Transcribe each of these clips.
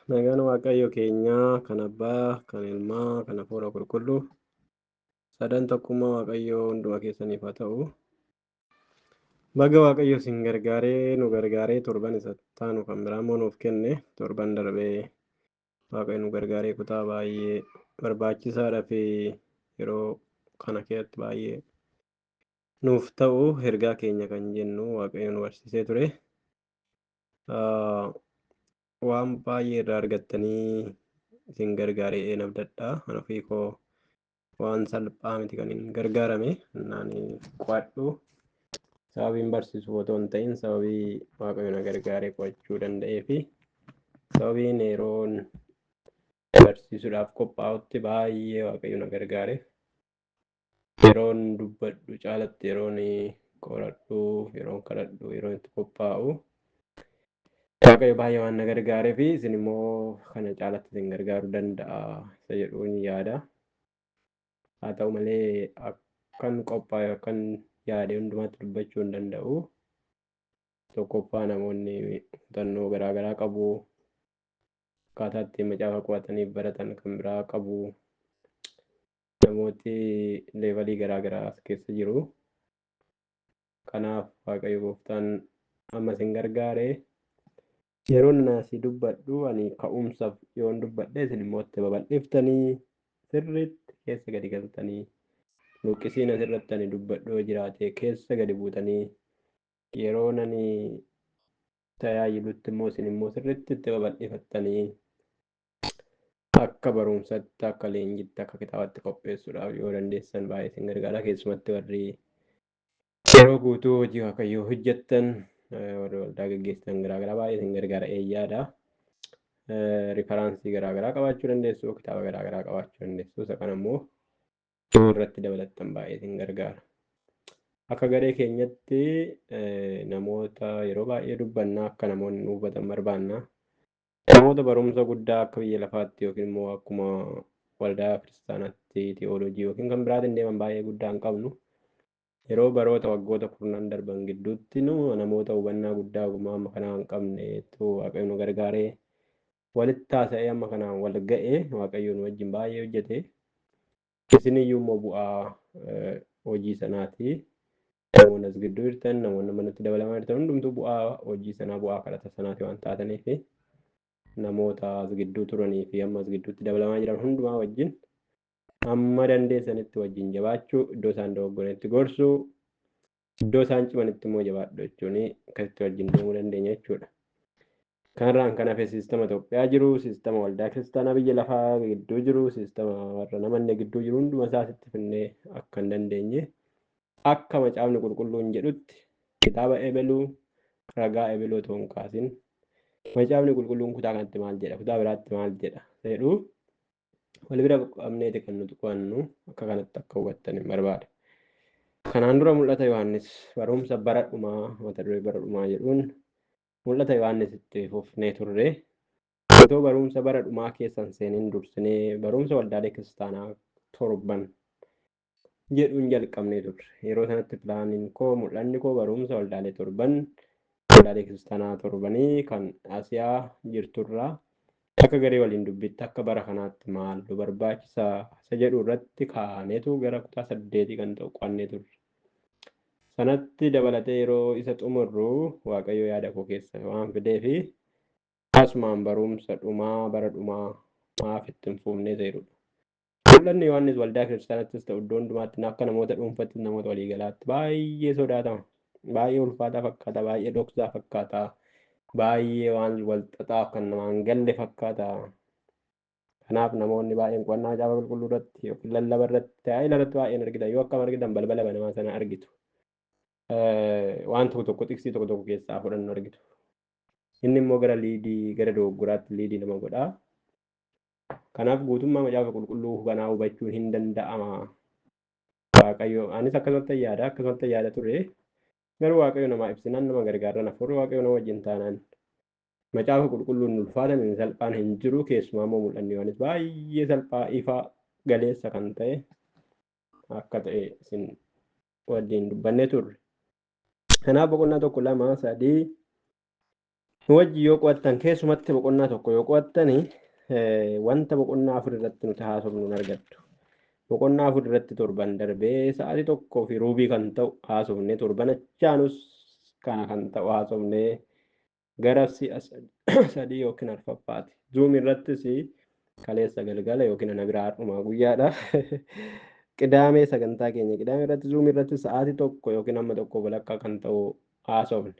Nagaan Waaqayyo keenyaa kan Abbaa, kan Ilmaa, kan Hafuura Qulqulluu sadan tokkummaa Waaqayyoo hunduma keessaniif haa ta'u. Baga Waaqayyo isin gargaaree nu gargaaree torban isa taanu kan biraa immoo nuuf kenne. Torban darbee Waaqayyo nu gargaaree kutaa baay'ee barbaachisaadhaa fi yeroo kana keessatti baay'ee nuuf ta'u ergaa keenya kan jennu Waaqayyo nu barsiisee ture. Waan baay'ee irraa argattanii isin gargaaree abdadha. An ofii koo waan salphaa miti kan hin gargaarame. Naan qo'adhu sababiin barsiisuuf otoo hin ta'in sababii Waaqayyo na gargaaree qo'achuu danda'ee fi sababiin yeroon barsiisuudhaaf qophaa'utti baay'ee Waaqayyo na gargaare. Yeroon dubbadhu caalatti yeroon qoradhu, yeroon kadhadhu, yeroon itti qophaa'u Waaqayyo baay'ee waan na gargaaree fi isin immoo kana caalatti isin gargaaruu danda'a isa jedhuun yaada. Haa ta'u malee akkan qophaa'e akkan yaade hundumaatti dubbachuu hin danda'u. Tokkoffaa namoonni muuxannoo garaa garaa qabu. Akkaataa ittiin macaafa qo'ataniif baratan kan biraa qabu. Namooti leevalii garaa garaa as keessa jiru. Kanaaf Waaqayyo gooftaan amma isin gargaare. Yeroon asii dubbadhu ani ka'umsaaf yoon dubbadhe isin immoo itti babal'iftanii sirriitti keessa gadi galtanii luqqisiin asirratti ani dubbadhu yoo jiraate keessa gadi buutanii yeroon ani tajaajilutti immoo isin immoo sirriitti itti babal'ifattanii akka barumsatti akka leenjitti akka kitaabatti qopheessuudhaaf yoo dandeessan baay'ee isin gargaara. Keessumatti warri yeroo guutuu hojii Waaqayyoo hojjettan warri waldaa gaggeessitan garaa garaa baay'ee isin gargaara eeyyaadha. Rifaraansii garaa garaa qabaachuu dandeessu, kitaaba garaa garaa qabaachuu dandeessu. Isa kana immoo yoo irratti dabalattan baay'ee isin gargaara. Akka garee keenyatti namoota yeroo baay'ee dubbannaa akka namoonni nu hubatan barbaanna. Namoota barumsa guddaa akka biyya lafaatti yookiin immoo akkuma waldaa kiristaanaatti tiyooloojii yookiin kan biraatiin deeman baay'ee guddaa hin qabnu. Yeroo baroota waggoota kurnan darban gidduutti nu namoota hubannaa guddaa ogummaa amma kanaa hin qabnetu Waaqayyo nu gargaaree walitti haasa'ee amma kanaan wal ga'e Waaqayyo nu wajjin baay'ee hojjete. Isiniyyuu immoo bu'aa hojii sanaati. Namoonni as gidduu jirtan, namoonni manatti dabalamaa jirtan hundumtuu bu'aa hojii sanaa, bu'aa kadhata sanaati waan taataniif namoota as gidduu turanii fi amma as gidduutti dabalamaa jiran hundumaa wajjin amma dandeessanitti wajjin jabaachuu, iddoo isaan dogoggoranitti gorsuu, iddoo isaan cimanitti immoo jabaadhu jechuun akkasitti wajjin deemuu dandeenya jechuudha. Kanarraan kan hafe siistama Itoophiyaa jiru, siistama waldaa kiristaanaa biyya lafaa gidduu jiru, siistama warra namanne gidduu jiru hunduma isaa sitti finnee akka hin dandeenye akka macaafni qulqulluun jedhutti kitaaba ebeluu ragaa ebeluu otoo hin kaasin macaafni qulqulluun kutaa kanatti maal jedha, kutaa biraatti maal jedha jedhu wal bira qabneeti kan nuti qo'annu akka kanatti akka hubattan hin barbaada. Kanaan dura mul'ata Yohaannis barumsa bara dhumaa mata duree bara dhumaa jedhuun mul'ata Yohaannis itti fufnee turre. Otoo barumsa bara dhumaa keessan seenin dursinee barumsa waldaalee kiristaanaa torban jedhuun jalqabnee turre. Yeroo sanatti pilaaniin koo mul'anni koo barumsa waldaalee torban waldaalee kiristaanaa torbanii kan Asiyaa jirturraa akka garee waliin dubbitti akka bara kanaatti maal nu barbaachisaa isa jedhu irratti kaaneetu gara kutaa 8 kan ta'u qo'annee turre. Sanatti dabalatee yeroo isa xumurru Waaqayyo yaada koo keessa waan fidee fi asumaan barumsa dhumaa bara dhumaa maaf itti hin fuufnee jedhudha. Mul'anni Yohaannis waldaa kiristaanattis ta'u iddoo hundumaatti akka namoota dhuunfattis namoota waliigalaatti baay'ee sodaatama. Baay'ee ulfaataa fakkaata, baay'ee dhoksaa fakkaata, baay'ee waan wal xaxaa kan namaan hin galle fakkaata. Kanaaf namoonni baay'een qo'annaa macaafa qulqulluu irratti yookiin lallaba irratti tajaajila irratti baay'een argitan yoo akkam argitan balbala banamaa sana argitu. Waan tokko tokko xiqsii tokko tokko keessaa fudhannu argitu. Inni immoo gara liidii gara dogoggoraatti liidii nama godha. Kanaaf guutummaa macaafa qulqulluu kanaa hubachuun hin danda'ama. Waaqayyo anis akkasumatti yaada akkasumatti yaada ture. Garuu Waaqayyo namaa ibsinaan nama gargaarran hafuurri Waaqayyo nama wajjin taanaan macaafa qulqulluun ulfaatan hin salphaan hin jiru. Keessumaa immoo mul'anni Yohaannis baay'ee salphaa ifa galeessa kan ta'e akka ta'e isin wajjin dubbannee turre. Kanaaf boqonnaa 1, 2, 3, Nu wajjin yoo qo'attan, keessumatti boqonnaa 1 yoo qo'attani, wanta boqonnaa 4 irratti nuti haasofnu hin argattu. Boqonnaa 4 irratti torban darbee sa'aatii 1 fi ruubii kan ta'u haasofne, torban achaanus kana kan ta'u haasofne, gara si'a 3 yookiin arfaffaati. Zoom irrattis kaleessa galgala yookiin ana biraa har'umaa guyyaadha. Qidaamee sagantaa keenya qidaamee irratti Zoom irratti sa'aatii 1 yookiin amma 1 walakkaa kan ta'u haasofne.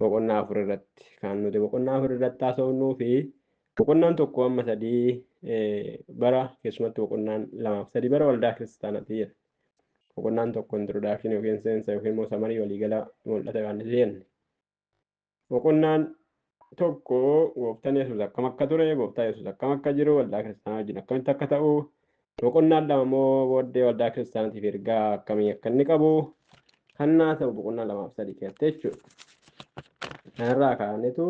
Boqonnaa 4 irratti kan nuti boqonnaa 4 irratti haasofnuu fi boqonnaan 1 amma 3 bara, keessumatti boqonnaan 2 fi 3 bara waldaa kiristaanaati jedha. Boqonnaan 1 introduction yookiin seensa yookiin immoo summary waliigala mul'ata Yohaannis jenne. Boqonnaan 1 gooftaan Yesuus akkam akka ture, gooftaan Yesuus akkam akka jiru, waldaa kiristaanaa wajjin akkamitti akka ta'u, boqonnaan 2 immoo booddee waldaa kiristaanaatiif ergaa akkamii akka inni qabu kan naa ta'u boqonnaa 2 fi 3 keessatti jechuudha. Kanarraa kaanetu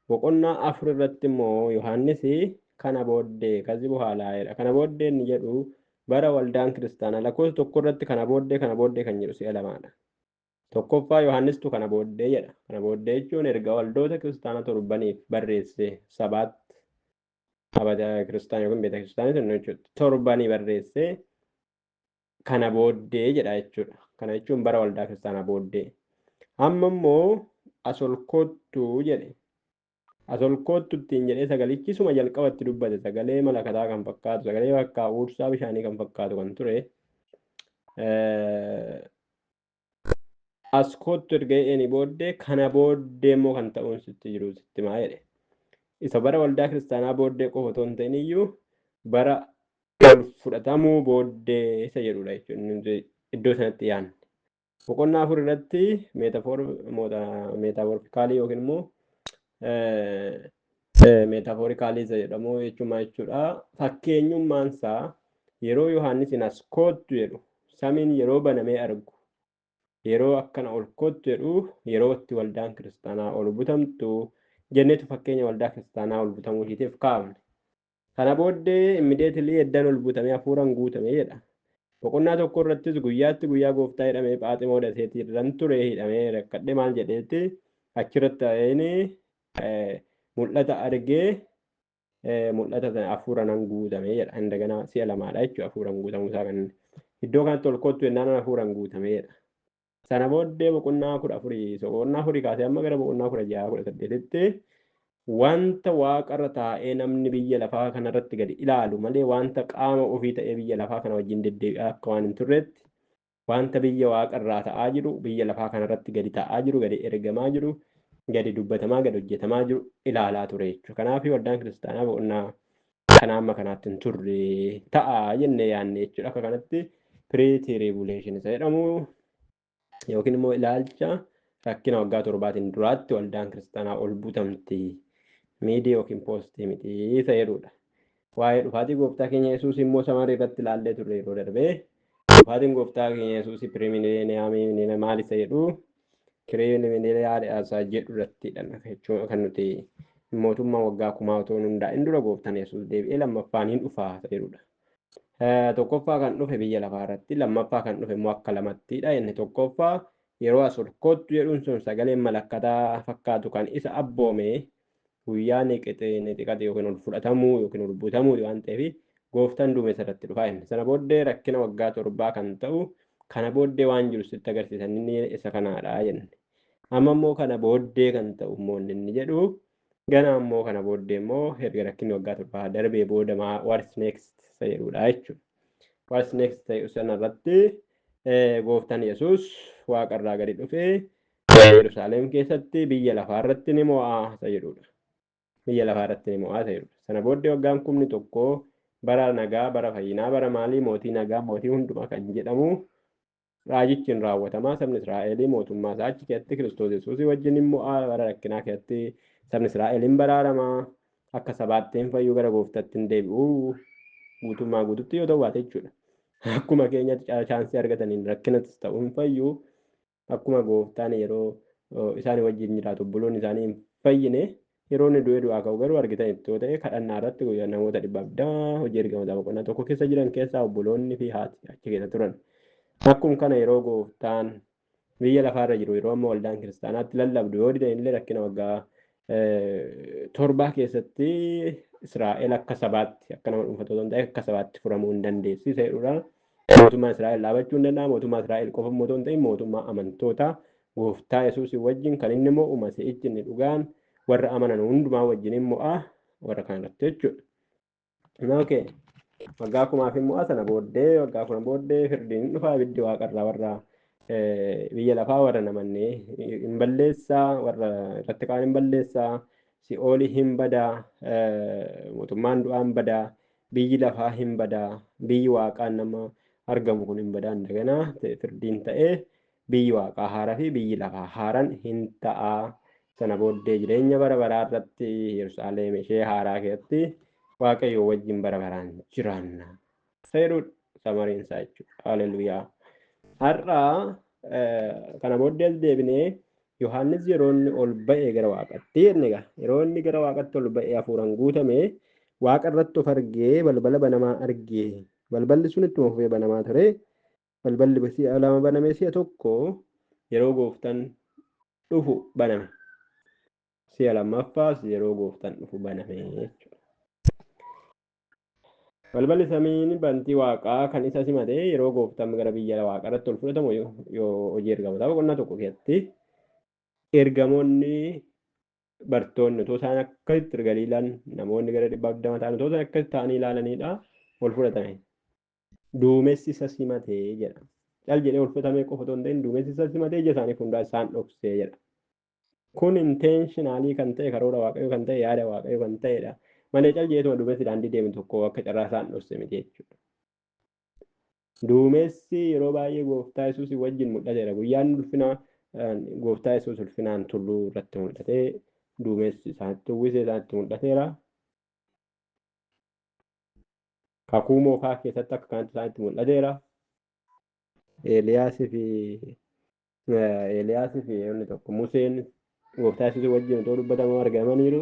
boqonnaa 4 irratti immoo Yohaannis kana booddee kazi buhaalaa jedha. Kana booddee inni jedhu bara waldaan kiristaanaa lakkoofsa 1 irratti kana booddee, kana booddee kan jedhu si'a lamaadha. Tokkoffaa Yohaannistu kana booddee jedha. Kana booddee jechuun erga waldoota kiristaanaa torbaniif barreesse, sabaatti abada kiristaana yookiin beeta kiristaanii sun jechuudha. Torbanii barreesse kana booddee jedha jechuudha. Kana jechuun bara waldaa kiristaanaa booddee. Amma immoo as ol kottu jedhe. As ol kottu ittiin jedhee sagalichi suma jalqabatti dubbate, sagalee malakataa kan fakkaatu, sagalee bakka uursaa bishaanii kan fakkaatu kan ture. As kottu erga jedheeni booddee, kana booddee immoo kan ta'uun sitti jiru sitti maa jedhe. Isa bara waldaa kiristaanaa booddee qofa otoo hin ta'in iyyuu bara ol fudhatamuu booddee isa jedhudha jechuudha. Iddoo sanatti yaanne. Boqonnaa 4 irratti metaphorically yookiin immoo metaphorically isa jedhamu jechuun maal jechuudha? Fakkeenyummaan isaa yeroo Yohaannis as kottu jedhu, samiin yeroo banamee argu, yeroo akkana ol kottu jedhu, yeroo itti waldaan kiristaanaa ol butamtu jenneetu fakkeenya waldaa kiristaanaa ol butamuu ishiitiif kaafne. Kana booddee immediately eddan ol butamee hafuuraan guutame jedha. Boqonnaa 1 irrattis guyyaatti guyyaa gooftaa jedhamee Phaaximoo daseetii irran ture, hidhamee rakkadhe maal jedheetti achirratti ta'een mul'ata argee, mul'ata sana hafuura nan guutame jedha. Indaganaa si'a lamaadha jechuudha hafuuraan guutamuu isaa kan iddoo kanatti ol kottu jennaan hafuuraan guutame jedha. Sana booddee boqonnaa 14, boqonnaa 4 kaasee amma gara boqonnaa 16, 18tti wanta waaqarra taa'ee namni biyya lafaa kanarratti gadi ilaalu malee wanta qaama ofii ta'ee biyya lafaa kana wajjin deddeebi'aa akka waan hin turreetti, wanta biyya waaqarraa ta'aa jiru, biyya lafaa kanarratti gadi ta'aa jiru, gadi ergamaa jiru, gadi dubbatamaa, gadi hojjetamaa jiru ilaalaa ture jechuudha. Kanaaf waldaan kiristaanaa boqonnaa kana amma kanaatti hin turre ta'a jennee yaadne jechuudha. Akka kanatti pre-tribulation isa jedhamu yookiin immoo ilaalcha rakkina waggaa 7tiin duraatti waldaan kiristaanaa ol butamti, mid yookiin post miti isa jedhudha. Waa'ee dhufaatii gooftaa keenya Yesuus immoo summary irratti ilaallee turre yeroo darbee. Dhufaatiin gooftaa keenya Yesuus premillennium maal isa jedhu, premillennial isa jedhu irrattidha jechuudha kan nuti mootummaa waggaa kumaa otoo hin hundaa'in dura gooftaan Yesuus deebi'ee lammaffaan hin dhufaa isa jedhudha. Tokkoffaa kan dhufe biyya lafaa irratti, lammaffaa kan dhufe immoo akka lamattidha. Inni tokkoffaa yeroo as ol kottu jedhuun sun sagaleen malakkataa fakkaatu kan isa abboome guyyaa ni qixee ni xiqate yookiin ol fudhatamuu yookiin ol butamuu waan ta'eef gooftaan duumessa irratti dhufaa inni. Sana booddee rakkina waggaa 7 kan ta'u kana booddee waan jiru sitti agarsiisan inni isa kanaadha jenne. Amma immoo kana booddee kan ta'u immoo inni jedhu gana immoo kana booddee immoo erga rakkinni waggaa 7 darbee booda what's next isa jedhudha jechuudha. What's next ta'e sana irratti gooftaan Yesuus waaqarraa gadi dhufee Yerusaalem keessatti biyya lafaa irratti ni mo'a isa jedhudha. Biyya lafaa irratti ni mo'a isa jedhudha. Sana booddee waggaan 1000 bara nagaa, bara fayyinaa, bara maalii, mootii nagaa, mootii hundumaa kan jedhamu raajichi hin raawwatamaa. Sabni Israa'elii mootummaa isaa achi keessatti Kiristoos Yesuusii wajjin hin mo'a. Bara rakkinaa keessatti sabni Israa'el hin baraaramaa, akka sabaatti hin fayyu, gara gooftaatti hin deebi'u guutummaa guututti yoo ta'u baate jechuudha. Akkuma keenyatti chance argataniin rakkinattis ta'u hin fayyu. Akkuma gooftaan yeroo isaan wajjin jiraatu obboloonni isaanii hin fayyine, yeroo inni du'ee du'aa ka'u garuu argitan itti yoo ta'e kadhannaa irratti guyyaa namoota 120 Hojii Ergamoota boqonnaa 1 keessa jiran keessaa obboloonni fi haati achi keessa turan. Akkuma kana yeroo gooftaan Biyya lafaarra jiru yeroo amma waldaan kiristaanaatti lallabdu yoo didan illee rakkina waggaa 7 keessatti Israa'el akka sabaatti akka nama dhuunfaa otoo hin ta'in akka sabaatti furamuu hin dandeessi jedhudha. Mootummaa Israa'el dhaabachuu hin danda'a. Mootummaa Israa'el qofa immoo hin ta'in mootummaa amantoota gooftaa Yesuusii wajjin kan inni mo'u Masiihichi inni dhugaan warra amanan hundumaa wajjin hin mo'a warra kana irratti jechuudha. Okay. Waggaa 1000 hin mo'a sana booddee waggaa 10 booddee firdiin hin dhufa ibiddi waaqarraa warra biyya lafaa warra namannee hin balleessaa warra irratti kaan hin balleessaa si'oolii hin badaa mootummaan du'aa hin badaa biyyi lafaa hin badaa biyyi waaqaan nama argamu kun hin badaa daganaa firdiin ta'ee biyyi waaqaa haaraa fi biyyi lafaa haaraan hin ta'a. Sana booddee jireenya bara baraa irratti Yerusaalem ishee haaraa keessatti Waaqayyo wajjin bara baraan jiraanna. Seerudha samariin isaa jechuudha. Haleluuyaa. Har'a kana booddee as deebinee Yohaannis yeroo inni ol ba'ee gara waaqatti jenne egaa yeroo inni gara waaqatti ol ba'ee hafuuraan guutame waaqa irratti of argee balbala banamaa argee balballi sun ittuma fufee banamaa ture. Balballi si'a lama baname si'a tokko yeroo gooftaan dhufu baname. Si'a lammaffaas yeroo gooftaan dhufu baname jechuudha. Balballi samiin bantii waaqaa kan isa simate yeroo gooftaan gara biyya waaqaa irratti ol fudhatamu yoo hojii ergamootaa boqonnaa 1 keessatti ergamoonni bartoonni otoo isaan akkasitti galiilaan namoonni gara 120 ta'an otoo isaan akkasitti ta'anii ilaalanidha ol fudhatame. Duumessi isa simate jedha. Cal jedhee ol fudhatamee qofa otoo hin ta'in duumessi isa simatee ija isaanii fuulduraa isaan dhoksee jedha. Kun intentionally kan ta'e karoora waaqayyoo kan ta'e yaada waaqayyoo kan ta'edha. Malee cal jedheetuma duumessi daandii deemu tokko akka carraa isaan dhokse miti jechuudha. Duumessi yeroo baay'ee gooftaa Yesuus wajjin mul'ateera. Guyyaan ulfina gooftaa Yesuus ulfinaan tulluu irratti mul'atee duumessi isaanitti uwwisee isaanitti mul'ateera. Kakuu moofaa keessatti akka kanatti isaanitti mul'ateera. Eeliyaasii fi inni tokko Museen gooftaa Yesuus wajjin otoo dubbatamu argamaniiru.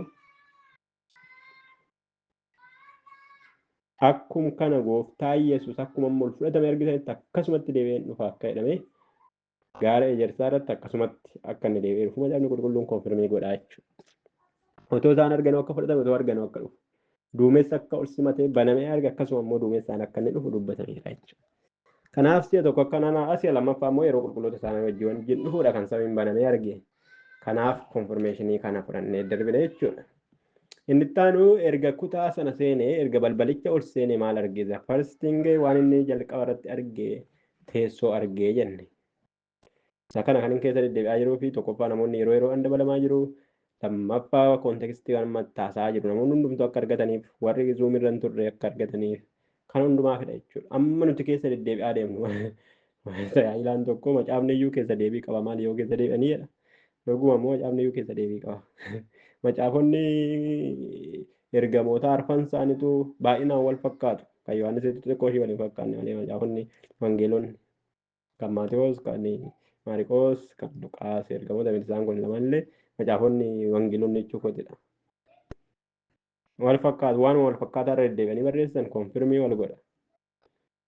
Akkuma kana gooftaa Yesuus akkuma amma ol fudhatame argitanitti akkasumatti deebi'een dhufa akka jedhame gaara ejersaa irratti akkasumatti akka inni deebi'ee dhufu macaafni qulqulluun konfirmii godhaa jechuudha. Otoo isaan arganuu akka fudhatame otoo arganuu akka dhufu. Duumessi akka ol simatee banamee arga akkasuma immoo duumessaan akka inni dhufu dubbatameera jechuudha. Kanaaf si'a tokko akka nanaadha si'a lammaffaa immoo yeroo qulqulloota isaanii wajjin dhufuudha kan samiin banamee arge. Kanaaf konfirmeeshinii kana fudhannee darbine jechuudha. Inni itti aanu erga kutaa sana seenee erga balbalicha ol seenee maal arge? The first thing waan inni jalqaba irratti arge teessoo argee jenne. Isa kana kan inni keessa deddeebi'aa jiruu fi tokkoffaa namoonni yeroo yeroodhaan dabalamaa jiru. Lammaffaa kontekstii kan mattaasaa jiru namoonni hundumtuu akka argataniif warri zuum irra hin turre akka argataniif kan hundumaafidha jechuudha. Amma nuti keessa deddeebi'aa deemnu tajaajilaan tokko macaafni iyyuu keessa deebii qaba maal yoo keessa deebi'anii jedha. Dhuguma immoo macaafni iyyuu keessa deebii qaba. Macaafonni ergamoota arfan isaaniitu baay'inaan wal fakkaatu. Kan Yohaannis xixiqqoo ishee waliin fakkaanne malee macaafonni wangeelonni kan Maatewos, kan Maariqoos, kan Luqaas ergamoota miti isaan kun lamallee macaafonni wangeelonni jechuu kootidha. Wal fakkaatu waan wal fakkaataa irra deddeebi'anii barreessan konfirmii wal godha.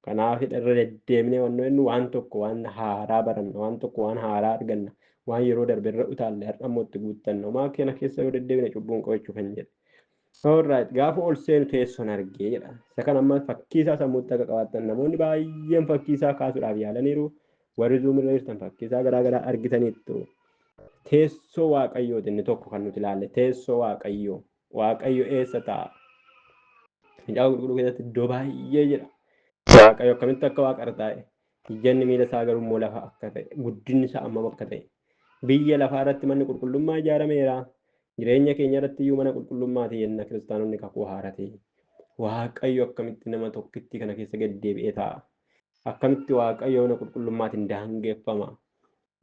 Kanaaf irra deddeebinee waan waan tokko waan haaraa baranna waan tokko waan haaraa arganna waan yeroo darbe irra utaalle har'a immoo itti guuttanna homaa keenya keessa yoo deddeebine cubbuun qabachuu kan jedhe. Alright gaafa ol seenu teessoon argee jedha. Isa kana amma fakkii isaa sammuutti akka qabaattan namoonni baay'een fakkii isaa kaasuudhaaf yaalaniiru. Warri zuum irra jirtan fakkii isaa garaa garaa argitaniittu. Teessoo waaqayyooti inni tokko kan nuti ilaalle teessoo waaqayyoo. Waaqayyo eessa taa'a? Macaafa qulqulluu keessatti iddoo baay'ee jira. Waaqayyo akkamitti akka waaqa irra taa'e, ijjanni miila isaa garuu immoo lafa akka ta'e, guddinni isaa ammam akka ta'e. Biyya lafaa irratti manni qulqullummaa ijaarameera. Jireenya keenya irratti iyyuu mana qulqullummaati jenna kiristaanonni kakuu haaraati. Waaqayyo akkamitti nama tokkitti kana keessa gad deebi'ee taa'a? Akkamitti Waaqayyo mana qulqullummaatiin daangeffama?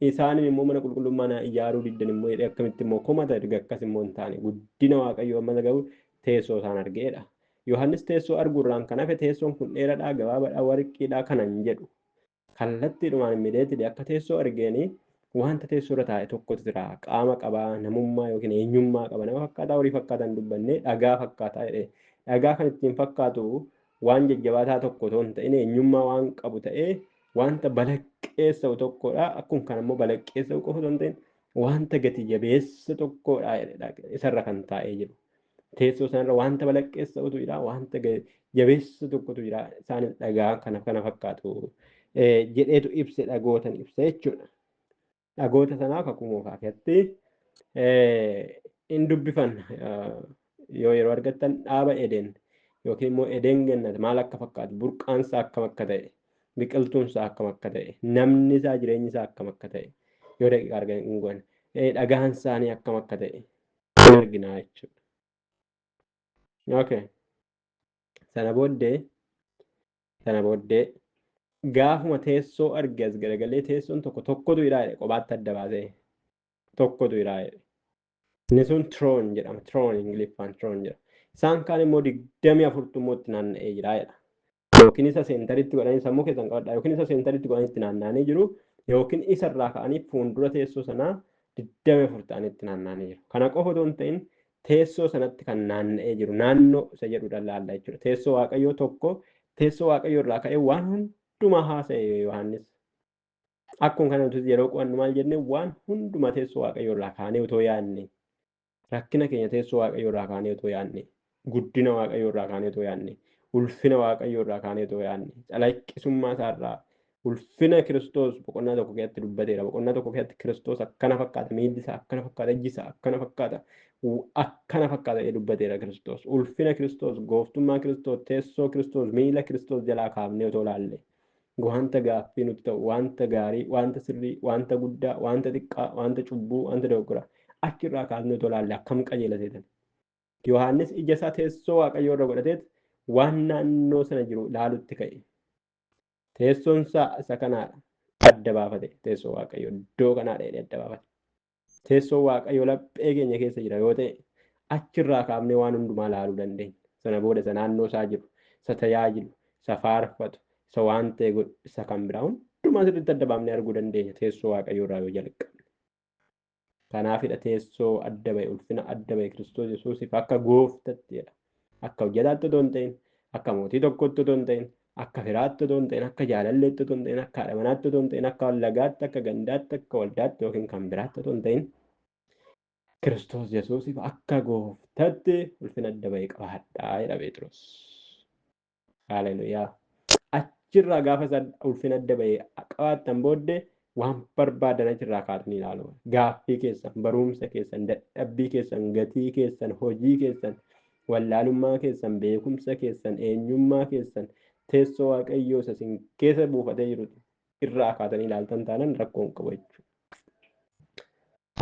Isaanin immoo mana qulqullummaa naa ijaaruu diddan immoo jedhee akkamitti immoo komata erga akkas immoo hin taane guddina Waaqayyoo amma gahu teessoo isaan argeedha. Yohaannis teessoo arguurraan kan hafe teessoon kun dheeraadhaa gabaabaadhaa warqiidhaa kana hin jedhu. Kallattiidhumaan immediately akka teessoo argeeni wanta teessoo irra taa'e tokkotu jira. Qaama qabaa namummaa yookiin eenyummaa qaba nama fakkaataa horii fakkaataa hin dubbanne dhagaa fakkaataa jedhee dhagaa kan ittiin fakkaatu waan jajjabaataa tokko otoo hin ta'in eenyummaa waan qabu ta'ee Wanta balaqqeessa'u tokkodha. Akkuma kana immoo balaqqeessa'u qofa osoo hin ta'in wanta gati jabeessa tokkodha isarra kan taa'ee jiru. Teessoo sanarra wanta balaqqeessa'utu jira, wanta jabeessa tokkotu jira. Isaanis dhagaa kana fakkaatu jedheetu ibse, dhagootan ibse jechuudha. Dhagoota sanaa kakuu moofaa keessatti hin dubbifanna. Yoo yeroo argattan dhaaba Eden yookiin immoo Eden Gannat maal akka fakkaatu, burqaan isaa akkam akka ta'e, biqiltuun isaa akkam akka ta'e, namni isaa jireenyi isaa akkam akka ta'e yoo daqiiqaa argan hin goone dhagaan isaanii akkam akka ta'e hin arginaa jechuudha. Okay. Sana booddee gaafuma teessoo arge as garagalee teessoon tokko tokkotu jira jedhe, kophaatti adda baasee tokkotu jira jedhe. Inni sun throne jedhama. Throne, Ingiliffaan throne jedhama. Isaan kaan immoo 24tu immoo itti naanna'ee jira jedha. Yookiin isa centeritti godhanii, sammuu keessan qabadhaa, yookiin isa centeritti godhanii itti naanna'anii jiru, yookiin isa irraa ka'anii fuuldura teessoo sanaa 24 ta'anii itti naanna'anii jiru. Kana qofa otoo hin ta'in teessoo sanatti kan naanna'ee jiru naannoo isa jedhudha laalla jechuudha. Teessoo Waaqayyoo tokko, teessoo Waaqayyoo irraa ka'ee waan hundumaa haasa'e Yohaannis. Akkuma kana nuti yeroo qo'annu maal jenne? Waan hundumaa teessoo Waaqayyoo irraa kaanee otoo yaadne, rakkina keenya teessoo Waaqayyoo irraa kaanee otoo yaadne, guddina Waaqayyoo irraa kaanee otoo yaadne, ulfina Waaqayyoo irraa kaanee otoo yaadne, calaqqisummaa isaa irraa, ulfina Kiristoos boqonnaa 1 keessatti dubbateera. Boqonnaa 1 keessatti Kiristoos akkana fakkaata, miilli isaa akkana fakkaata, ijji isaa akkana fakkaata, akkana fakkaata jedhee dubbateera Kiristoos. Ulfina Kiristoos, gooftummaa Kiristoos, teessoo Kiristoos, miila Kiristoos jalaa kaafnee otoo laalle, wanta gaaffii nutti ta'u, wanta gaarii, wanta sirrii, wanta guddaa, wanta xiqqaa, wanta cubbuu, wanta dogoggoraa achirraa kaafnee otoo laalle akkam qajeela seetan? Yohaannis ija isaa teessoo Waaqayyoo irra godhateet waan naannoo sana jiru ilaalutti ka'e. Teessoon isaa isa kanaadha. Adda baafate, teessoo Waaqayyoo iddoo kanaadha jedhee adda baafate. Teessoo Waaqayyoo laphee keenya keessa jira yoo ta'e, achirraa kaafnee waan hundumaa ilaaluu dandeenya. Sana booda isa naannoo isaa jiru, isa tajaajilu, isa faarfatu, isa waan ta'e godhu, isa kan biraa hundumaa sirriitti adda baafnee arguu dandeenya teessoo Waaqayyoo irraa yoo jalqabne. Kanaafidha teessoo adda ba'e, ulfina adda ba'e Kiristoos Yesuusiif akka gooftatti jedha. Akka hojjetaatti otoo hin ta'in, akka mootii tokkotti otoo hin ta'in, akka firaatti otoo hin ta'in, akka jaalalleetti otoo hin ta'in, akka haadha manaatti otoo hin ta'in, akka lagaatti, akka gandaatti, akka waldaatti yookiin kan biraatti otoo hin ta'in, Kiristoos Yesuusiif akka gooftatti ulfina adda ba'e qabaadhaa jedha Phexros. Haleluuyaa. Achirraa gaafa isa ulfina adda ba'e qabaattan booddee waan barbaadan achirraa kaatanii ilaalu. Gaaffii keessan, barumsa keessan, dadhabbii keessan, gatii keessan, hojii keessan, wallaalummaa keessan, beekumsa keessan, eenyummaa keessan, teessoo Waaqayyoo isa isin keessa buufatee jiru irraa kaatanii ilaaltan taanan rakkoo hin qabu jechuudha.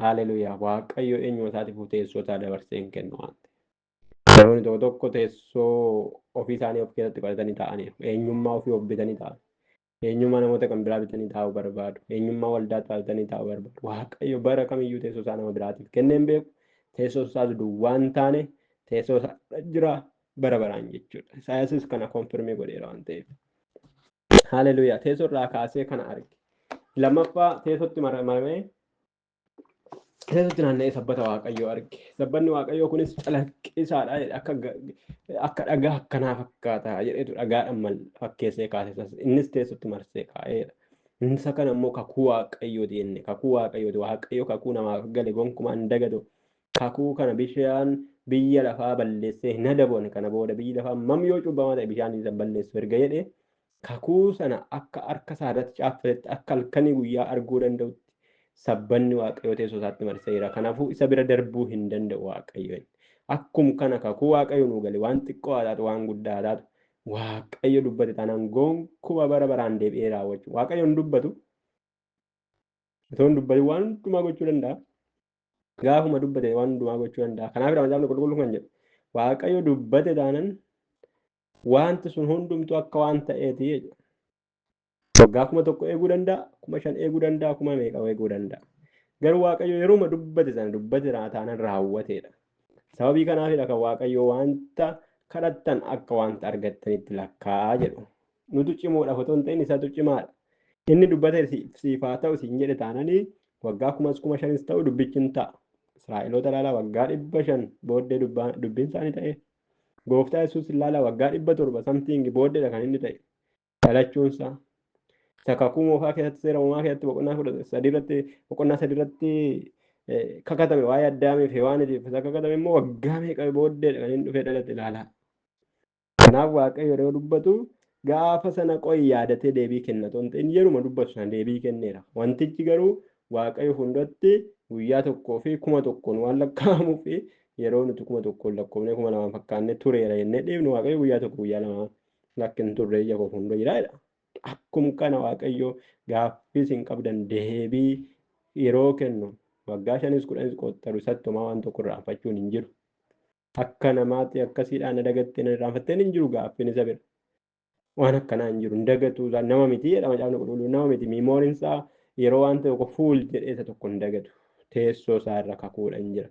Haleluuyaa. Waaqayyo eenyuma isaatiif teessoo isaa dabarsee hin kennu waan ta'eef. Namoonni tokko tokko teessoo ofii isaanii of keessatti qabatanii taa'aniiru. Eenyummaa ofii of bitanii taa'an. Eenyummaa namoota kan biraa bitanii taa'uu barbaadu. Eenyummaa waldaa bitanii taa'uu barbaadu. Waaqayyo bara kamiyyuu teessoo isaa nama biraatiif kennee hin beeku. Teessoo isaas duwwaa hin taane, teessoo isaa jira bara baraan jechuudha. Isaayasis kana confirm godheera waan ta'eef. Haleluuyaa. Teessoo irraa kaasee kana arge. Lammaffaa teessootti maramee, teessootti naanna'ee sabbata Waaqayyoo arge. Sabbanni Waaqayyoo kunis calaqqisaadha jedhe, akka dhagaa akkanaa fakkaata jedheetu dhagaadhaan mal fakkeessee kaase. Innis teessootti marsee kaa'eedha. Isa kana immoo kakuu Waaqayyooti jenne. Kakuu Waaqayyooti. Waaqayyo kakuu namaaf gale gonkumaa hin dagatu. Kakuu kana bishaan biyya lafaa balleessee hin adaboon, kana booda biyyi lafaa mam yoo cubbamaa ta'e bishaan isa balleessu erga jedhee, kakuu sana akka harka isaa irratti caaffatetti, akka halkanii guyyaa arguu danda'utti sabbanni Waaqayyoo teessoo isaatti marsee jira. Kanaafuu isa bira darbuu hin danda'u Waaqayyo. Akkum kana kakuu Waaqayyo nuu gale, waan xiqqoo haa taatu, waan guddaa haa taatu, Waaqayyo dubbate taanaan gonkumaa bara baraan deebi'ee raawwachuu. Waaqayyo hin dubbatu. Otoo hin dubbatin waan hundumaa gochuu danda'a. Gaafuma dubbate waan hundumaa gochuu danda'a. Kanaaf Macaafni Qulqulluun kan jedhu, Waaqayyo dubbate taanan wanti sun hundumtuu akka waan ta'eeti jechuudha. Waggaa 1000 eeguu danda'a, 5000 eeguu danda'a, kuma meeqa eeguu danda'a. Garuu Waaqayyo yeruma dubbate sana dubbate taanaan raawwateedha. Sababii kanaafidha kan Waaqayyo wanta kadhattan akka wanta argattanitti lakkaa'aa jedhu. Nutu cimoodhaaf otoo hin ta'in isatu cimaadha. Inni dubbate siif haa ta'u siin jedhe taananii waggaa kumas 5000s ta'u dubbichi hin ta'a. Israa'eloota ilaalaa, waggaa 500 booddee dubbiin isaanii ta'e. Gooftaa Yesuus ilaalaa, waggaa 700 something booddeedha kan inni ta'e. Dhalachuunsaa. Kakuu moofaa keessatti seera uumamaa keessatti boqonnaa 3 irratti kakatame waa'ee Addaamii fi Hewaaniitiif isa kakatame immoo waggaa meeqa booddeedha kan inni dhufee dhalate ilaalaa. Kanaaf Waaqayyo yeroo dubbatu gaafa sana qo'i yaadatee deebii kenna otoo hin ta'in yeruma dubbatu sana deebii kenneera. Wantichi garuu Waaqayyo fuulduratti guyyaa 1 fi 1000 waan lakkaa'amuu fi yeroo nuti 1000 lakkoofnee 2000 fakkaannee tureera jennee dhiifnu Waaqayyo guyyaa 1 guyyaa 2 lakki hin turre ija koo fuuldura jira jedha. Akkuma kana Waaqayyo gaaffii isin qabdan deebii yeroo kennu waggaa 5 10 qoxxaru isatti homaa waan tokko irraanfachuun hin jiru. Akka namaatti akkasiidhaan na dagattee na irraanfatteen hin jiru gaaffiin isa bira. Waan akkanaa hin jiru hin dagatu nama miti jedha macaafni qulqulluun nama miti miimooriin isaa yeroo waan tokko fuul jedhee isa tokko hin dagatu. Teessoo isaa irra kakuudha hin jira.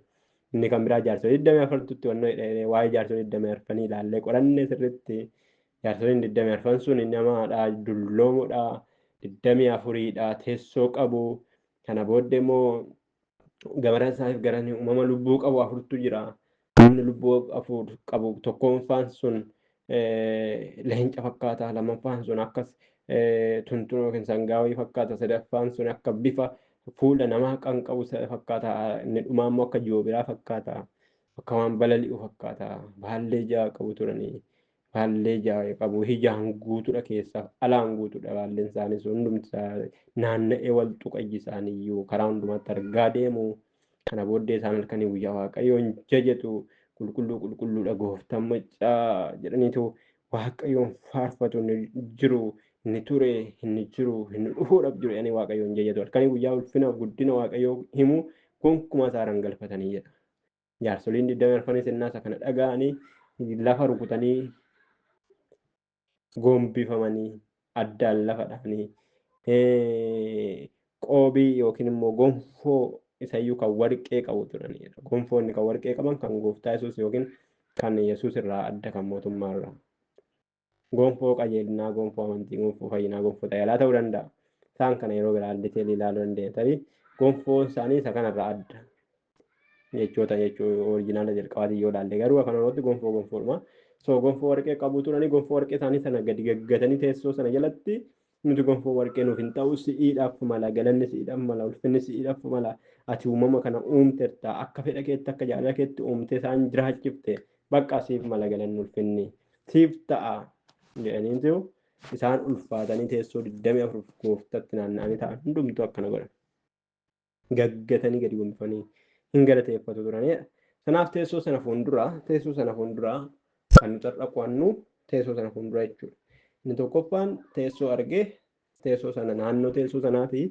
Inni kan biraa jaarsolii 24tti wannoo jedhee waa'ee jaarsolii 24 ilaallee qoranne sirriitti jaarsoliin 24 sun namaadha dulloomoodha 24dha teessoo qabu. Kana booddee immoo gamara isaatiif gara uumama lubbuu qabu 4tu jira. Namni lubbuu 4 qabu tokkoffaan sun leenca fakkaata, lammaffaan sun akkas tuntunoo yookiin sangaa wayii fakkaata, sadaffaan sun akka bifa fuula namaa kan qabu fakkaata, inni dhumaa immoo akka joobiraa fakkaata, akka waan balali'u fakkaata. Baallee 6 qabu turanii, baallee 6 qabu, ijaan guutuudha keessaaf alaan guutuudha baalleen isaanii sun hundumti naanna'ee wal tuqa iji isaaniiyyuu karaa hundumaatti argaa deemu. Kana booddee isaan halkanii guyyaa Waaqayyoon jajatu qulqulluu qulqulluudha gooftaan maccaa jedhaniitu Waaqayyoon faarfatu inni jiru inni ture inni jiru inni dhufuudhaaf jiru jedhanii Waaqayyoon jajatu halkanii guyyaa ulfina guddina Waaqayyoo himu gonkumaa saaraan galfatanii jedha. Jaarsoliin 24 sennaa isa kana dhaga'anii lafa rukutanii gombifamanii addaan lafa dhahanii qoobii yookiin immoo gonfoo isayyuu kan warqee qabu turanidha. Gonfoonni kan warqee qaban kan gooftaa Yesuus yookiin kan Yesuus irraa adda kan mootummaa irraa. Gonfoo qajeelinaa, gonfoo amantii, gonfoo fayyinaa, gonfoo tajaajilaa ta'uu danda'a. Isaan kana yeroo biraa diteelii ilaaluu dandeenya. Tarii gonfoon isaanii isa kanarraa adda. Jechoota jechuu orijinaala jalqabaatiin yoo ilaalle garuu afaan Oromootti gonfoo gonfoodhuma. So gonfoo warqee qabu turanii gonfoo warqee isaanii sana gadi gaggatanii teessoo sana jalatti nuti gonfoo warqee nuuf hin ta'u si'iidhaaf mala galanni si'iidhaaf mala ulfinni si'iidhaaf mala ati uumama kana uumterta akka fedha keetti akka jaalala keetti uumtee isaan jiraachifte bakka siif mala galanni ulfinni siif ta'a jedhaniitu isaan ulfaatanii teessoo 24 gooftatti naanna'anii ta'an hundumtuu akkana godhan. Gaggatanii gadi gombifanii hin galateeffatu turanidha. Kanaaf teessoo sana fuuldura kan nuti har'a qo'annu teessoo sana fuuldura jechuudha. Inni tokkoffaan teessoo argee teessoo sana naannoo teessoo sanaati.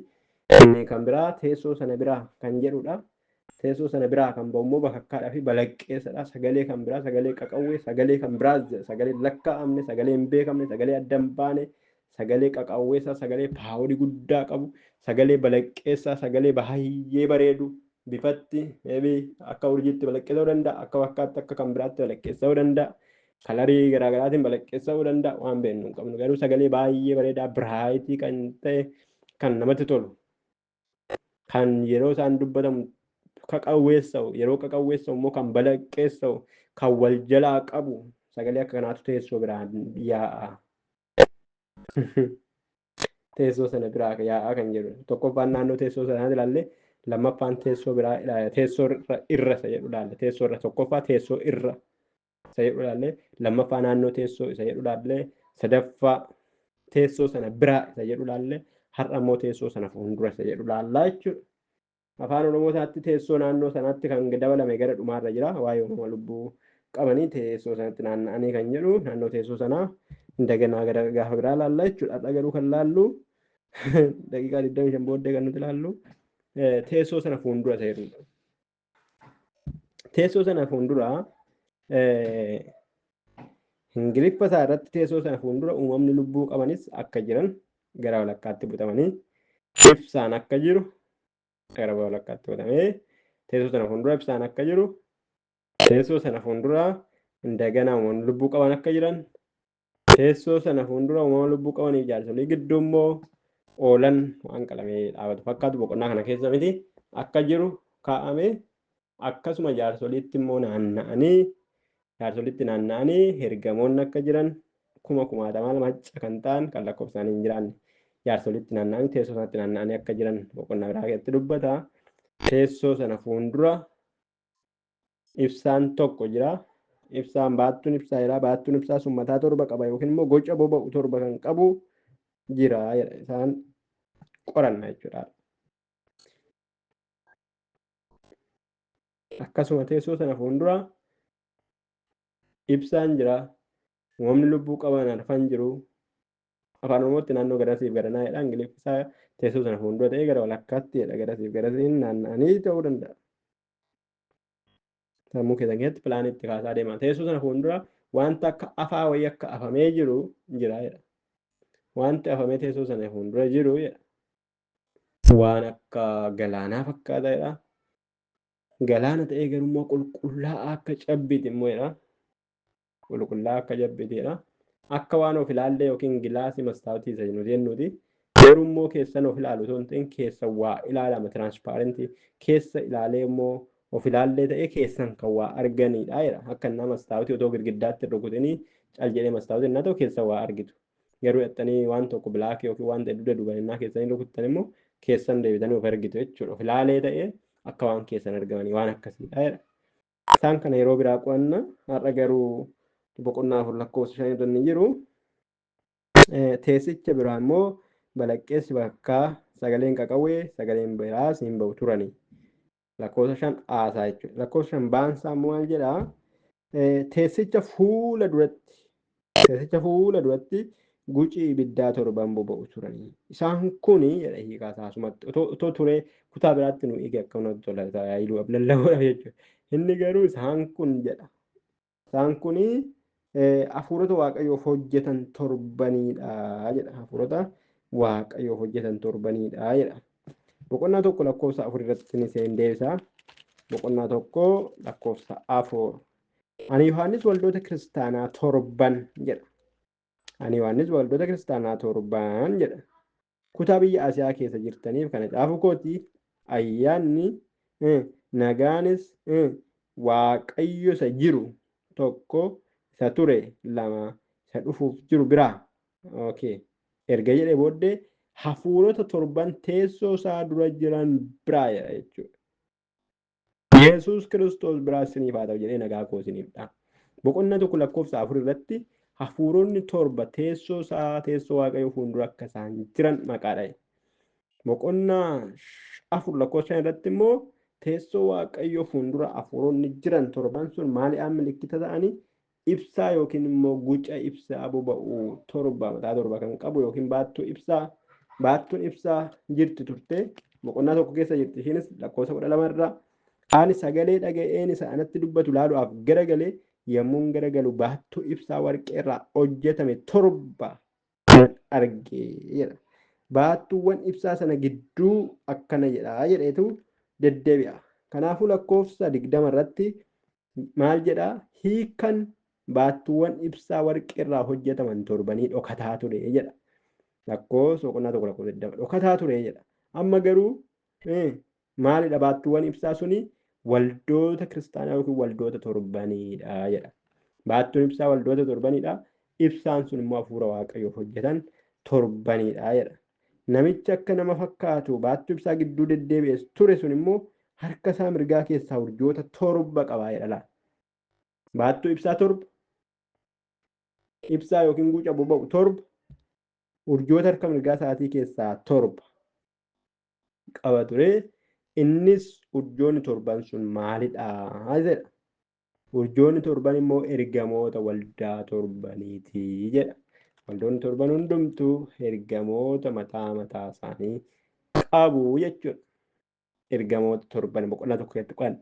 Inni kan biraa teessoo sana biraa kan jedhudha. Teessoo sana biraa kan ba'u immoo bakakkaadhaa fi balaqqeessadha. Sagalee kan biraa, sagalee qaqawwee, sagalee kan biraa, sagalee lakkaa'amne, sagalee hin beekamne, sagalee adda hin baane, sagalee qaqawweessaa, sagalee paaworii guddaa qabu, sagalee balaqqeessaa, sagalee baay'ee bareedu bifatti maybe akka urjiitti balaqqeessuu danda'a, akka wakkaatti akka kan biraatti balaqqeessuu danda'a, kalarii garaagaraatiin balaqqeessuu danda'a waan beeknu hin qabnu. Garuu sagalee baay'ee bareedaa biraayitii kan ta'e kan namatti tolu kan yeroo isaan dubbatamu qaqawweessa'u yeroo qaqawweessa'u immoo kan balaqqeessa'u kan wal jalaa qabu sagalee akka kanaatu teessoo biraan yaa'a. Teessoo sana biraa yaa'aa kan jedhu tokkoffaan naannoo teessoo sanaa ilaalle lammaffaan teessoo biraa ilaalla teessoo irra isa jedhu ilaalle teessoo irra tokkoffaa teessoo irra isa jedhu ilaalle lammaffaa naannoo teessoo isa jedhu ilaalle sadaffaa teessoo sana biraa isa jedhu ilaalle har'a immoo teessoo sana fuuldura isa jedhu ilaallaa jechuudha. Afaan Oromoo isaatti teessoo naannoo sanaatti kan dabalame gara dhumaarra jira waa'ee uumama lubbuu qabanii teessoo sanatti naanna'anii kan jedhu naannoo teessoo sanaa daganaa gara gaafa biraa ilaalla jechuudha. Har'a garuu kan laallu daqiiqaa 25 booddee kan nuti ilaallu teessoo sana fuuldura isa jedhudha. Teessoo sana fuuldura Ingiliffa isaa irratti teessoo sana fuuldura uumamni lubbuu qabanis akka jiran gara walakkaatti butamanii ibsaan akka jiru gara walakkaatti butamee teessoo sana fuuldura ibsaan akka jiru teessoo sana fuuldura daganaa uumamni lubbuu qaban akka jiran teessoo sana fuuldura uumama lubbuu qabaniif jaarsolii gidduu immoo oolan waan qalamee dhaabatu fakkaatu boqonnaa kana keessa miti akka jiru kaa'ame akkasuma jaarsoliitti immoo naanna'anii jaarsoliitti naanna'anii ergamoonni akka jiran kuma kumaatamaa macca kan ta'an kan lakkoofsaan hin jiraanne Jaarsolitti naanna'anii teessoo sanatti naanna'anii akka jiran boqonnaa biraa keessatti dubbata. Teessoo sana fuuldura ibsaan tokko jira. Ibsaan baattuun ibsaa jira. Baattuun ibsaa sun mataa torba qaba yookiin immoo goca boba'u torba kan qabu jira jedha. Isaan qoranna jechuudha. Akkasuma teessoo sana fuuldura ibsaan jira. Uumamni lubbuu qaban arfan jiru. Afaan Oromootti naannoo garasiif garanaa jedha. Ingiliffi isaa teessoo sana fuuldura ta'ee gara walakkaatti jedha. Garasiif garasiin naanna'anii ta'uu danda'a. Sammuu keessan keessatti pilaanii itti kaasaa deema. Teessoo sana fuuldura wanta akka afaa wayii akka afamee jiru jira jedha. Wanti afamee teessoo sana fuuldura jiru jedha. Waan akka galaanaa fakkaata jedha. Galaana ta'ee garuu immoo qulqullaa'aa akka cabbiiti immoo jedha. Qulqullaa'aa akka cabbiiti jedha. Akka waan of ilaallee yookiin gilaasii mastaawotii isa nuti jennuuti. Garuu immoo keessan of ilaalu osoo hin ta'in keessa waa ilaalama tiraansipaarentii keessa ilaalee immoo of ilaallee ta'ee keessan kan waa arganidha jedha. Akka nama mastaawotii otoo girgiddaatti hin rukutinii cal jedhee mastaawotii innaa ta'u keessa waa argitu. Garuu hidhattanii waan tokko bilaakii yookiin waan ta'e dugda duubaan innaa keessanii rukuttan immoo keessan deebitanii of argitu jechuudha. Of ilaalee ta'ee akka waan keessan argamanii waan akkasiidha jedha. Isaan kana yeroo biraa qo'anna. Har'a garuu boqonnaa 4 lakkoofsa 5 irra inni jiru. Teessicha biraa immoo balaqqeessi bakkaa sagaleen qaqawwee sagaleen biraas hin ba'u turani. Lakkoofsa 5 aasaa jechuudha. Lakkoofsa 5 baansaa immoo maal jedhaa? Teessicha fuula duratti teessicha fuula duratti gucii ibiddaa torban boba'u turani. Isaan kuni jedha hiikaa isaa asumatti otoo turee kutaa biraatti nu eege akka namatti tola tajaajiluu lallabuudhaaf jechuudha. Inni garuu isaan kun jedha. Isaan kuni hafuurota Waaqayyoof hojjetan torbanidha jedha. Hafuurota Waaqayyoof hojjetan torbanidha jedha. Boqonnaa 1 lakkoofsa 4 irratti isin seen deebisa. Boqonnaa 1 lakkoofsa 4. Ani Yohaannis waldoota kiristaanaa torban jedha. Ani Yohaannis waldoota kiristaanaa torban jedha. Kutaa biyya Asiyaa keessa jirtaniif kana caafu kooti ayyaanni nagaanis Waaqayyo isa jiru tokko isa ture lama isa dhufuuf jiru biraa. Okay. Erga jedhee booddee hafuurota torban teessoo isaa dura jiran biraa jedha jechuudha. Yesuus Kiristoos biraa isiniif haa ta'u jedhee nagaa koo isiniif dhaama. Boqonnaa 1 lakkoofsa 4 irratti hafuuronni torba teessoo isaa teessoo Waaqayyoo fuuldura akka isaan jiran maqaa dha'e. Boqonnaa 4 lakkoofsa 5 irratti immoo teessoo Waaqayyoo fuuldura hafuuronni jiran torban sun maaliidhaan milikkita ta'anii ibsaa yookiin immoo guca ibsaa boba'u torba mataa torba kan qabu yookiin baattuu ibsaa baattuun ibsaa jirti turte boqonnaa 1 keessa jirti ishiinis lakkoofsa 12 irraa ani sagalee dhaga'een isa anatti dubbatu ilaaluudhaaf garagalee yommuun garagalu baattuu ibsaa warqee irraa hojjetame torba nan arge jedha. Baattuuwwan ibsaa sana gidduu akkana jedha jedheetu deddeebi'a. Kanaafuu lakkoofsa 20 irratti maal jedha? Hiikan baattuuwwan ibsaa warqee irraa hojjetaman torbanii dhokataa ture jedha. Lakkoofsa boqonnaa 1 lakkoofsa 20 dhokataa ture jedha. Amma garuu maalidha baattuuwwan ibsaa suni? Waldoota kiristaanaa yookiin waldoota torbaniidha jedha. Baattuun ibsaa waldoota torbaniidha. Ibsaan sun immoo hafuura Waaqayyoof hojjetan torbaniidha jedha. Namichi akka nama fakkaatu baattuu ibsaa gidduu deddeebi'es ture sun immoo harka isaa mirgaa keessaa urjoota torba qaba jedha laata. Baattuu ibsaa torba, ibsaa yookiin guuca boba'u torba, urjoota harka mirgaa isaatii keessaa torba qaba ture. Innis urjoonni torban sun maalidha jedha. Urjoonni torban immoo ergamoota waldaa torbaniiti jedha. Waldoonni torban hundumtuu ergamoota mataa mataa isaanii qabu jechuudha. Ergamoota torban boqonnaa 1 keessatti qo'anne.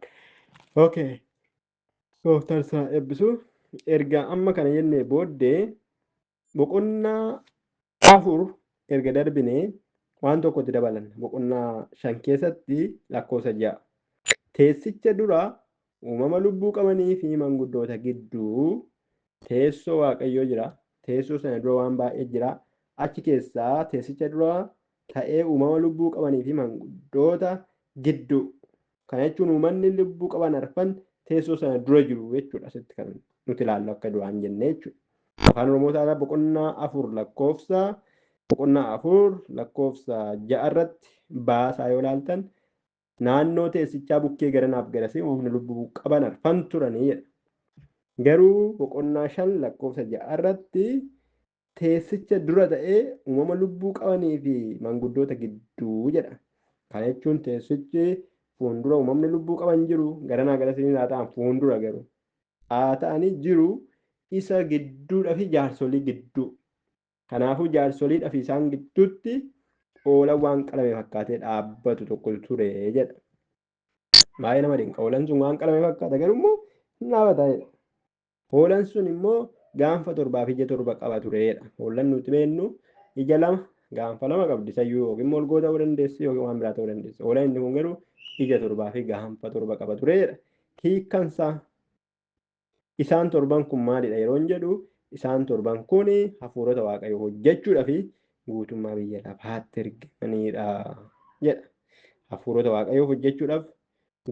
Okay. Gooftaan isaa eebbisu. Erga amma kana jennee booddee boqonnaa 4 erga darbinee waan tokkotti dabalanna. Boqonnaa 5 keessatti lakkoofsa 6. Teessicha dura uumama lubbuu qabanii fi manguddoota gidduu teessoo Waaqayyoo jira. Teessoo sana dura waan baay'ee jira. Achi keessaa teessicha dura ta'ee uumama lubbuu qabanii fi manguddoota gidduu. Kana jechuun uumanni lubbuu qaban arfan teessoo sana dura jiru jechuudha. Asitti kan nuti ilaallu akka duraan jennee jechuudha. Afaan Oromoo isaa boqonnaa 4 lakkoofsa Boqonnaa 4 lakkoofsa 6 irratti baasaa yoo ilaaltan naannoo teessichaa bukkee garanaaf garasii uumamni lubbuu qaban arfan turanii jedha. Garuu boqonnaa 5 lakkoofsa 6 irratti teessicha dura ta'ee uumama lubbuu qabanii fi manguddoota gidduu jedha. Kana jechuun teessichi fuuldura uumamni lubbuu qaban jiru garanaa garasiin haa ta'an fuuldura garuu haa ta'anii jiru isa gidduudhaa fi jaarsolii gidduu. Kanaafuu jaarsoliidhaa fi isaan gidduutti hoolaan waan qalame fakkaatee dhaabbatu tokko ture jedha. Baay'ee nama dinqa. Hoolaan sun waan qalame fakkaata garuu immoo hin dhaabata jedha. Hoolaan sun immoo gaanfa 7 fi ija 7 qaba turedha. Hoolaan nuti beennu ija 2 gaanfa 2 qabdi. Sayyuu yookiin molgoo ta'uu dandeessi yookiin waan biraa ta'uu dandeessi. Hoolaan inni kun garuu ija 7 fi gaanfa 7 qaba turedha. Hiikkansaa isaan torban kun maalidha yeroo hin jedhu isaan torban kun hafuurota Waaqayyoo hojjechuudhaa fi guutummaa biyya lafaatti ergamanidha jedha. Hafuurota Waaqayyoo hojjechuudhaaf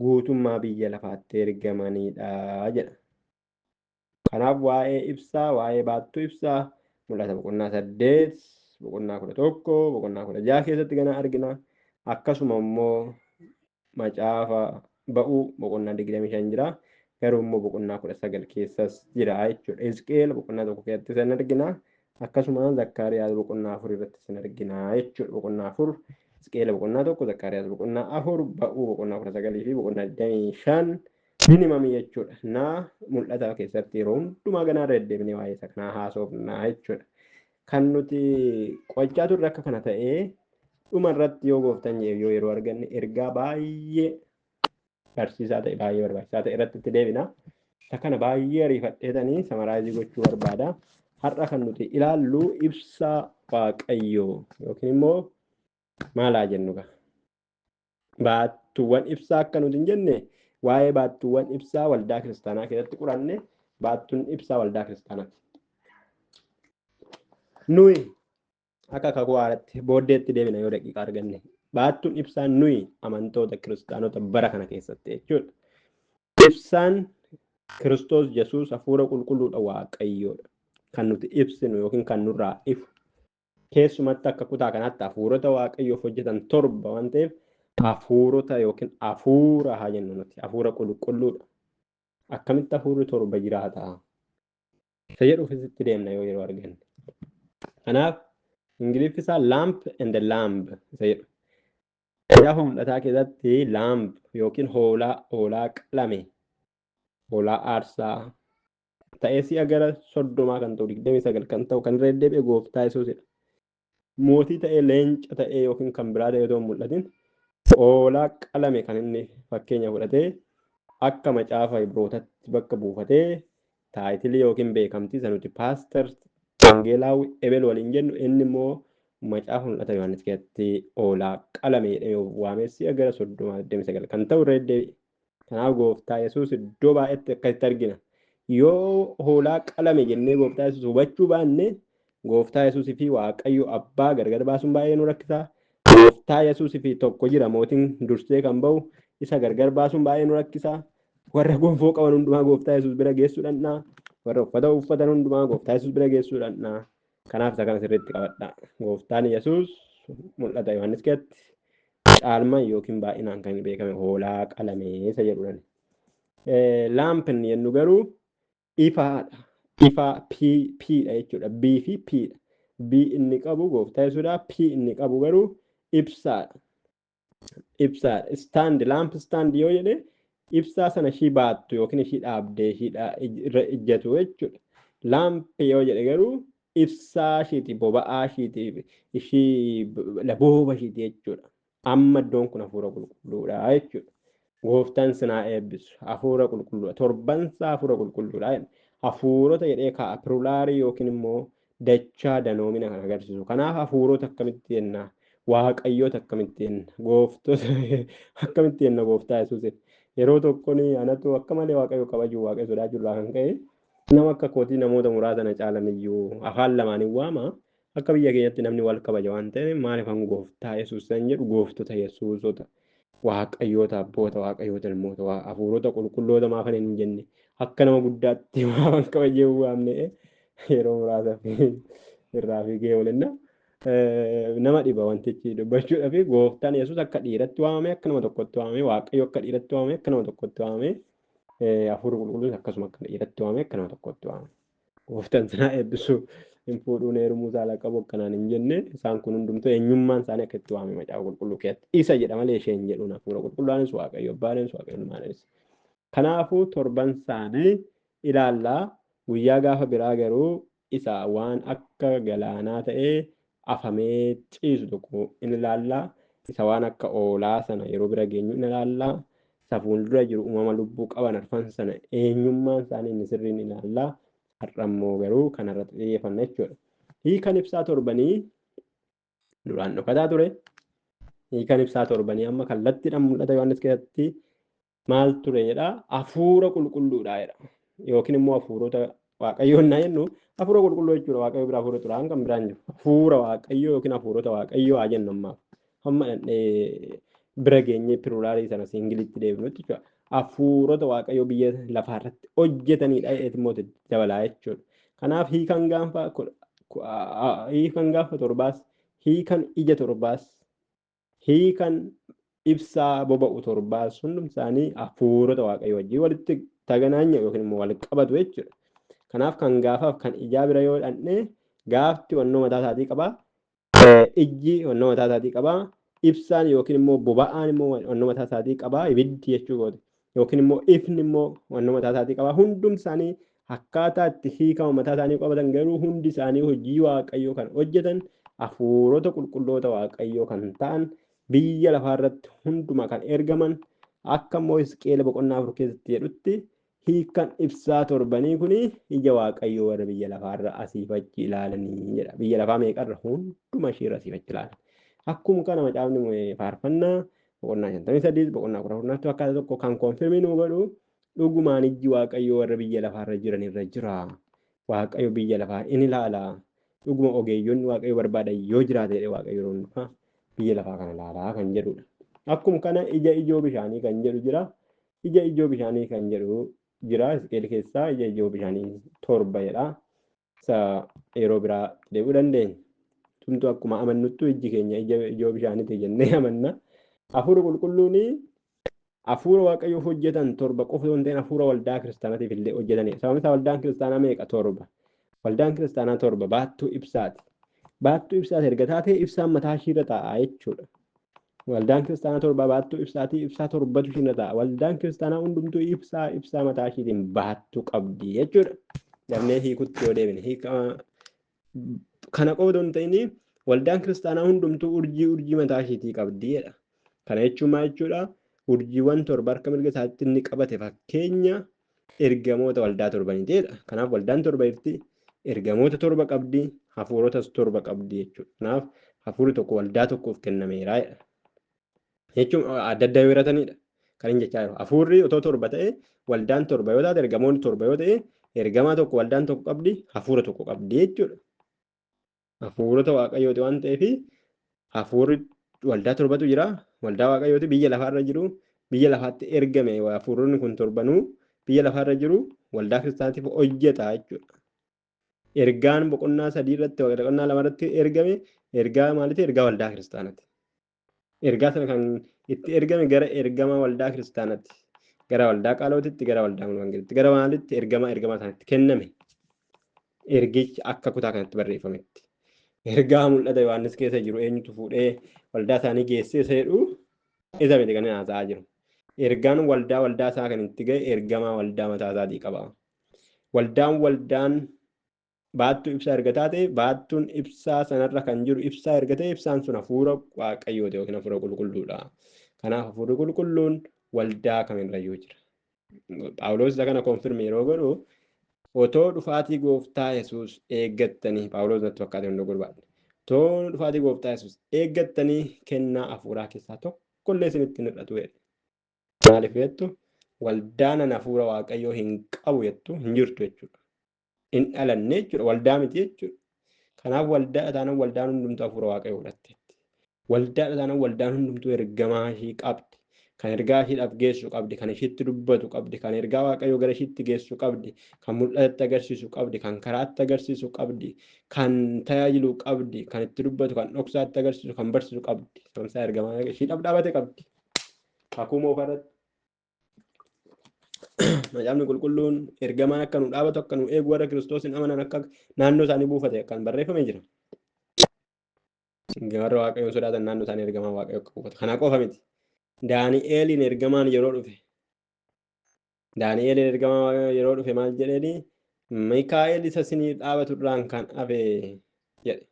guutummaa biyya lafaatti ergamanidha jedha. Kanaaf waa'ee ibsaa, waa'ee baattuu ibsaa mul'ata boqonnaa 8, boqonnaa 11, boqonnaa 16 keessatti gana argina. Akkasuma immoo macaafa ba'uu boqonnaa 25 jira. Garuu immoo boqonnaa 19 keessas jira jechuudha. Hisqeel boqonnaa 1 keessatti san argina. Akkasuma Zakkaariyaas boqonnaa 4 irratti san argina jechuudha. Boqonnaa 4, Hisqeel boqonnaa 1, Zakkaariyaas boqonnaa 4, ba'uu boqonnaa 19 fi boqonnaa 25 minimum jechuudha. Naa mul'ata keessatti yeroo hundumaa ganaa irra deddeebinee waa'ee isa kanaa haasofnaa jechuudha. Kan nuti qo'achaa turre akka kana ta'ee dhuma irratti yoo gooftaan jedhe yoo yeroo arganne ergaa baay'ee barsiisaa ta'e baay'ee barbaachisaa ta'e irratti itti deebina. Isa kana baay'ee ariifadheetanii samaraayizii gochuu barbaada. Har'a kan nuti ilaallu ibsaa Waaqayyoo yookiin immoo maalaa jennu gaa? Baattuuwwan ibsaa akka nuti hin jenne waa'ee baattuuwwan ibsaa waldaa kiristaanaa keessatti qoranne baattuun ibsaa waldaa kiristaanaati. Nuyi akka kakuu haaraatti booddeetti deebina yoo daqiiqaa arganne. Baattuun ibsaa nuyi amantoota kiristaanota bara kana keessatti jechuudha. Ibsaan Kiristoos Yesuus hafuura qulqulluudha Waaqayyoodha. Kan nuti ibsinu yookiin kan nurraa ifu. Keessumatti akka kutaa kanaatti hafuurota Waaqayyoof hojjetan 7 waan ta'eef hafuurota yookiin hafuura haa jennu nuti hafuura qulqulluudha. Akkamitti hafuurri 7 jiraata? Isa jedhuufis itti deemna yoo yeroo arganne. Kanaaf Ingiliffi isaa lamp and lamb isa jedhu. Gaafa mul'ataa keessatti lamb yookiin hoolaa qalame, hoolaa aarsaa ta'ee si'a gara 30 kan ta'u 29 kan ta'u kan irra deddeebi'e gooftaa Yesuusidha. Mootii ta'ee leenca ta'ee yookiin kan biraa ta'ee otoo hin mul'atin hoolaa qalame kan inni fakkeenya fudhatee akka macaafa Ibrootatti bakka buufatee taayitilii yookiin beekamtii isa nuti paaster Wangeelaawwi Ebel waliin jennu inni immoo macaafa mul'ata Yohaannis keessatti hoolaa qalame jedhamee waamee si'a gara 30 29 kan ta'u irra deddeebi'e. Kanaaf gooftaa Yesuus iddoo baay'eetti akkasitti argina. Yoo hoolaa qalame jennee gooftaa Yesuus hubachuu baanne gooftaa Yesuusii fi Waaqayyo Abbaa gargar baasuun baay'ee nu rakkisa. Gooftaa Yesuusii fi tokko jira mootiin dursee kan ba'u isa gargar baasuun baay'ee nu rakkisa. Warra gonfoo qaban hundumaa gooftaa Yesuus bira geessuu dhandhaa. Warra uffata uffatan hundumaa gooftaa Yesuus bira geessuu dhandhaa. Kanaaf isa kana sirriitti qabadhaa. Gooftaan Yesuus mul'ata Yohaannis keessatti caalmaan yookiin baay'inaan kan beekame hoolaa qalame isa jedhudhaan. Laamp inni jennu garuu ifaadha. Ifaa P P dha jechuudha. B fi P dha. B inni qabu gooftaa Yesuudha. P inni qabu garuu ibsaadha. Ibsaadha. Stand lamp stand yoo jedhe ibsaa sana ishii baattu yookiin ishii dhaabdee ishii irra ijjatu jechuudha. Lamp yoo jedhe garuu ibsaa ishiiti boba'aa ishiiti ishii labooba ishiiti jechuudha. Amma iddoon kun hafuura qulqulluudha jechuudha. Gooftaan sinaa eebbisu hafuura qulqulluudha. Torbansaa hafuura qulqulluudha. Hafuurota jedhee kaa'a pirulaarii yookiin immoo dachaa danoomina kan agarsiisu. Kanaaf hafuurota akkamitti jenna? Waaqayyoota akkamitti jenna? Gooftota akkamitti jenna gooftaa Yesuusin? Yeroo tokko anatu akka malee Waaqayyo kabaju Waaqayyo sodaachuu irraa kan ka'e nama akka kootii namoota muraasa na caalan iyyuu afaan lamaan hin waama. Akka biyya keenyatti namni wal kabaja waan ta'eef maaliif an gooftaa Yesuus san jedhu gooftota Yesuusota Waaqayyoota abboota Waaqayyoota ilmoota hafuurota qulqulloota maafan hin jenne akka nama guddaatti maafan kabajee waamne yeroo muraasaaf irraa fiigee oolenna. Nama dhiba wantichi dubbachuudhaaf gooftaan Yesuus akka dhiiratti waamame akka nama tokkotti waamame, Waaqayyo akka dhiiratti waamame akka nama tokkotti waamame, hafuurri qulqulluun akkasuma akka dhiiratti waamame akka nama tokkotti waamame. Gooftaan sinaa eebbisu hin fuudhuun heerumuu saala qabu akkanaan hin jenne isaan kun hundumtuu eenyummaan isaanii akka itti waamame macaafa qulqulluu keessatti isa jedha malee isheen jedhuun hafuura qulqulluunis Waaqayyo abbaanis Waaqayyo ilmaanis. Kanaafuu torban isaanii ilaallaa guyyaa gaafa biraa garuu isa waan akka galaanaa ta'ee afamee ciisu tokko in ilaallaa. Isa waan akka oolaa sana yeroo bira geenyu in ilaallaa. Isa fuuldura jiru uumama lubbuu qaban arfan sana eenyummaan isaanii inni sirriin ilaallaa. Har'a immoo garuu kanarratti xiyyeeffanna jechuudha. Hiikan ibsaa torbanii duraan dhokataa ture. Hiikan ibsaa torbanii amma kallattiidhaan mul'ata Yohaannis keessatti maal ture jedha? Hafuura qulqulluudha jedha. Yookiin immoo hafuurota Waaqayyoon naa jennu hafuura qulqulluu jechuudha. Waaqayyo bira hafuura xuraa'aan kan biraan jiru. Hafuura Waaqayyoo yookiin hafuurota Waaqayyoo haa jennu ammaaf. Hamma dhandhee bira geenyee pirulaalii sana siingilitti deebinutti jechuudha. Hafuurota Waaqayyoo biyya lafaarratti hojjetanidha jedheeti dabalaa jechuudha. Kanaaf hiikan gaanfa torbaas, hiikan ija torbaas, hiikan ibsaa boba'u torbaas hundum isaanii hafuurota Waaqayyoo wajjin walitti taganaanya yookiin immoo wal qabatu jechuudha. Kanaaf kan gaafaaf kan ijaa bira yoo dhandhee gaafti wannoo mataa isaatii qaba. Ijji wannoo mataa isaatii qaba. Ibsaan yookiin immoo boba'aan immoo wannoo mataa isaatii qaba. Ibiddi jechuu kooti. Yookiin immoo ifni immoo wannoo mataa isaatii qaba. Hundum isaanii akkaataa itti hiikama mataa isaanii qabatan garuu hundi isaanii hojii Waaqayyoo kan hojjetan hafuurota qulqulloota Waaqayyoo kan ta'an biyya lafaarratti hunduma kan ergaman akka immoo Hisqi'eel boqonnaa 4 keessatti jedhutti hiikan ibsaa torbanii kuni ija Waaqayyoo warra biyya lafaarra asiif achi ilaalanii jedha. Biyya lafaa meeqarra hunduma isheerra asiif achi ilaalan. Akkuma kana macaafni faarfannaa boqonnaa 53 boqonnaa 14 fakkaata tokko kan koonfirmii nu godhu dhugumaan ijji Waaqayyoo warra biyya lafaarra jiranirra jira. Waaqayyo biyya lafaa in ilaala. Dhuguma ogeeyyonni Waaqayyo barbaadan yoo jiraate jedhee Waaqayyo yeroo hundumaa biyya lafaa kana ilaalaa kan jedhudha. Akkuma kana ija ijoo bishaanii kan jedhu jira. Ija ijoo bishaanii kan jedhu jira. Hisqi'eel keessaa ija ijoo bishaanii 7 jedha. Isa yeroo biraa deebi'uu dandeenya. Tumtuu akkuma amannuttu ijji keenya ija ijoo bishaaniiti jennee amanna. Hafuurri qulqulluun hafuura Waaqayyoof hojjetan 7 qofa osoo hin ta'in hafuura waldaa kiristaanaatiif illee hojjetanidha. Sababni isaa waldaan kiristaanaa meeqa? 7. Waldaan kiristaanaa 7 baattuu ibsaati. Baattuu ibsaati erga taatee ibsaan mataa ishiirra taa'a jechuudha. Waldaan kiristaanaa 7 baattuu ibsaatii ibsaa 7tu ishiirra taa'a. Waldaan kiristaanaa hundumtuu ibsaa ibsaa mataa ishiitiin baattuu qabdi jechuudha. Dafnee hiikutti yoo deebine hiika kana qofa osoo hin ta'in waldaan kiristaanaa hundumtuu urjii urjii mataa ishiitii qabdi jedha. Kana jechuun maal jechuudha? Urjiiwwan 7 harka mirga isaatti inni qabate fakkeenya ergamoota waldaa torbaniiti jedha. Kanaaf waldaan 7 jirti, ergamoota 7 qabdi, hafuurotas 7 qabdi jechuudha. Kanaaf hafuurri tokko waldaa tokkoof kennameera jedha. Jechuun adda adda yoo hiratanidha. Kan inni jechaa jiru. Hafuurri otoo 7 ta'e waldaan 7 yoo taate ergamoonni 7 yoo ta'e ergamaa tokko waldaan tokko qabdi, hafuura tokko qabdi jechuudha. Hafuurota Waaqayyooti waan ta'eef hafuurri waldaa 7tu jira. Waldaa Waaqayyooti biyya lafaarra jiru. Biyya lafaatti ergame hafuuronni kun torbanuu biyya lafaarra jiru waldaa kiristaanaatiif hojjeta jechuudha. Ergaan boqonnaa 3 irratti boqonnaa 2 irratti ergame ergaa maaliiti? Ergaa waldaa kiristaanaati. Ergaa sana kan itti ergame gara ergama waldaa kiristaanaati. Gara waldaa qaalootitti, gara waldaa wangeelitti, gara maalitti ergama ergamaa isaanitti kenname. Ergichi akka kutaa kanatti barreeffametti. Ergaa mul'ata Yohaannis keessa jiru eenyutu fuudhee waldaa isaanii geessee isa jedhu isa miti kan inni haasa'aa jiru. Ergaan waldaa waldaa isaa kan itti ga'e ergamaa waldaa mataa isaatii qaba. Waldaan waldaan baattuu ibsaa erga taate baattuun ibsaa sanarra kan jiru ibsaa erga ta'e ibsaan sun hafuura Waaqayyooti yookiin hafuura qulqulluudha. Kanaaf hafuurri qulqulluun waldaa kamirrayyuu jira. Phaawulos isa kana koonfirmi yeroo godhu otoo dhufaatii gooftaa Yesuus eeggattanii Phaawulos natti fakkaate hunduu gurbaadhe. Otoo dhufaatii gooftaa Yesuus eeggattanii kennaa hafuuraa keessaa tokkollee isinitti hin hir'atu jedhe. Maaliif jettu waldaan an hafuura Waaqayyoo hin qabu jettu hin jirtu jechuudha. Hin dhalanne jechuudha. Waldaa miti jechuudha. Kanaaf waldaa taanaan waldaan hundumtuu hafuura Waaqayyoo fudhatteetti. Waldaa taanaan waldaan hundumtuu ergamaa ishii qabdi. Kan ergaa ishiidhaaf geessu qabdi, kan ishiitti dubbatu qabdi, kan ergaa Waaqayyoo gara ishiitti geessu qabdi, kan mul'atatti agarsiisu qabdi, kan karaatti agarsiisu qabdi, kan tajaajilu qabdi, kan itti dubbatu, kan dhoksaatti agarsiisu, kan barsiisu qabdi. Sababni isaa ergamaa ishiidhaaf dhaabate qabdi. Kakuu moofaa irratti Macaafni qulqulluun ergamaan akka nu dhaabatu, akka nu eegu, warra Kiristoosiin amanan akka naannoo isaanii buufate kan barreeffamee jira. Warra Waaqayyoon sodaatan naannoo isaanii ergamaan Waaqayyo akka buufatu. Kana qofa miti. Daani'eeliin ergamaan yeroo dhufe. Daani'eeliin ergamaan yeroo dhufe maal jedheeni? Mikaa'el isa isinii dhaabatu irraan kan hafe jedhe.